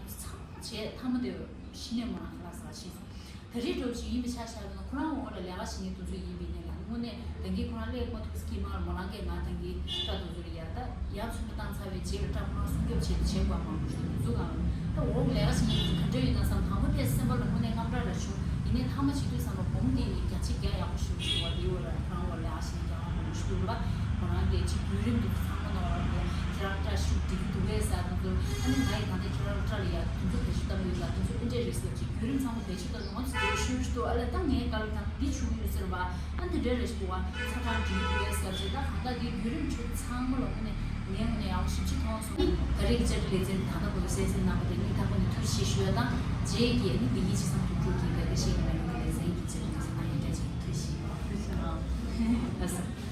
ཚང་བྱས་མཐའ་མ་དེ་གཞི་ནས་མོ་རང་ཁ་ལག་ཟ་ཤེས་སོང་། ད་རེས་འགྲོ་བཞིན་ཡིན་པའི་ཆ་བཞག་ན་ཁོ་རང་འོག་ལ་ལས་ཀ་བྱེད་མཁན་དེ་ཚོ་ཡིན་པའི་ནས་ལ་དངོས་གནས་ད་གིན་ཁོ་རང་སླེབས་མ་ཐུབ་སྐྱིད་མ་ལ་མོ་རང་གིས་ང་ད་གིན་སྐྲ་དེ་ཚོ་ལ་ཡ་ད་ཡར་ཚོན་ཁྲ་བཏང་ཚར་བའི་རྗེས་ལ་སྐྲ་ཁོ་རང་སྲུང་སྐྱོབ་བྱེད་དུ་བྱེད་དགོས་མང་པོ་ཞིག་འདུག་ཨང་། ད་འོག་ལས་ཀ་བྱེད་མཁན་དེ་ཚོ་ག་འདྲ་ཡོད་ན་བསམ། དང་པོ་དེ་སེམས་པ་ལ་དངོས་གནས་དངངས་སྐྲག་ར་བྱུང་། ཡིན་ནའི་མཐའ་མ་བྱེད་དུས་བསམ་པ་སྒོམ་དེ་ཡིན་རྒྱ་ཆེ་རྒྱ་ཡག་པོ་ཞིག་བྱུང་བ་དེ་འོག་ལ་ཁོ་རང་འོག་ལས་ཀ་བྱེད་མཁན་རྒྱ་མང་པོ་ཞིག་འདུག་ལ་ཁོ་རང་གིས་ཅིག་བརྒྱུད་རིམ་དེ་ཚོ་ཚང་མ་ནོར་བ་རེད། ཁྱེད་རང་སྐྲ་ཤུགས་སྒྲིག་གི་འདུག་གས་ཟེར་དེ་ཚོ་ཨ་ནི་ང་ཡིས་ད་ལྟ་ཁྱེད་རང་སྐྲ་ལ་ཡ་དེ་ཚོ་བེད་སྤྱོད་བཏང་གི་ཡོད་ལ་དེ་ཚོ་ཨེ་འདྲས་རེད་ཟེར་ཅིག་བརྒྱུད་རིམ་ཚང་མ་བེད་སྤྱོད་བཏང་ནོ་ཟེར་ཞུ་ཞུ་འདུག་ཨ་ལས་ད་ངའི་སྐལ་དང་འདི་བྱུང་ཡོད་ཟེར་བ་ཨ་འདི་འདྲ་རེ་ཞིག་འདུག་བ། ཚ་གྲང་འདྲིས་འདུག་ཨེ་ཟེར་བྱས་ད་གང་ལྟར་འདི་བརྒྱུད་རིམ་ཁྲོད་ཚང་མ་ལ་དངོས་གནས་ངའི་ངོས་ནས་ཡག་ཞིབ་ཅིག་མཐོང་སོང་། ད་རེས་ཀྱི་བཅར་འདྲི་ལེ་ཚན་ད་ལྟ་བར་དུ་གསན་གཟིགས་གནང་བ་དེ་སྙིང་ཐག་པ་ནས་ཐུགས་རྗེ་ཆེ་ཞུ་ཡ་དང་རྗེས་ཀྱི་ཨ་ནི་འདི་གའི་ཆེད་ཚང་དུ་འགྲོ་གི་འགའ་འགའ་ཤེས་ཀྱི་མ་ཡོང་གི་ལེ་ཚན་གྱི་བཅར་འདྲི་ལ་ཡ་བཀྲ་ཤིས་ཐུགས་རྗེ་ཆེ། ལགས་སོ།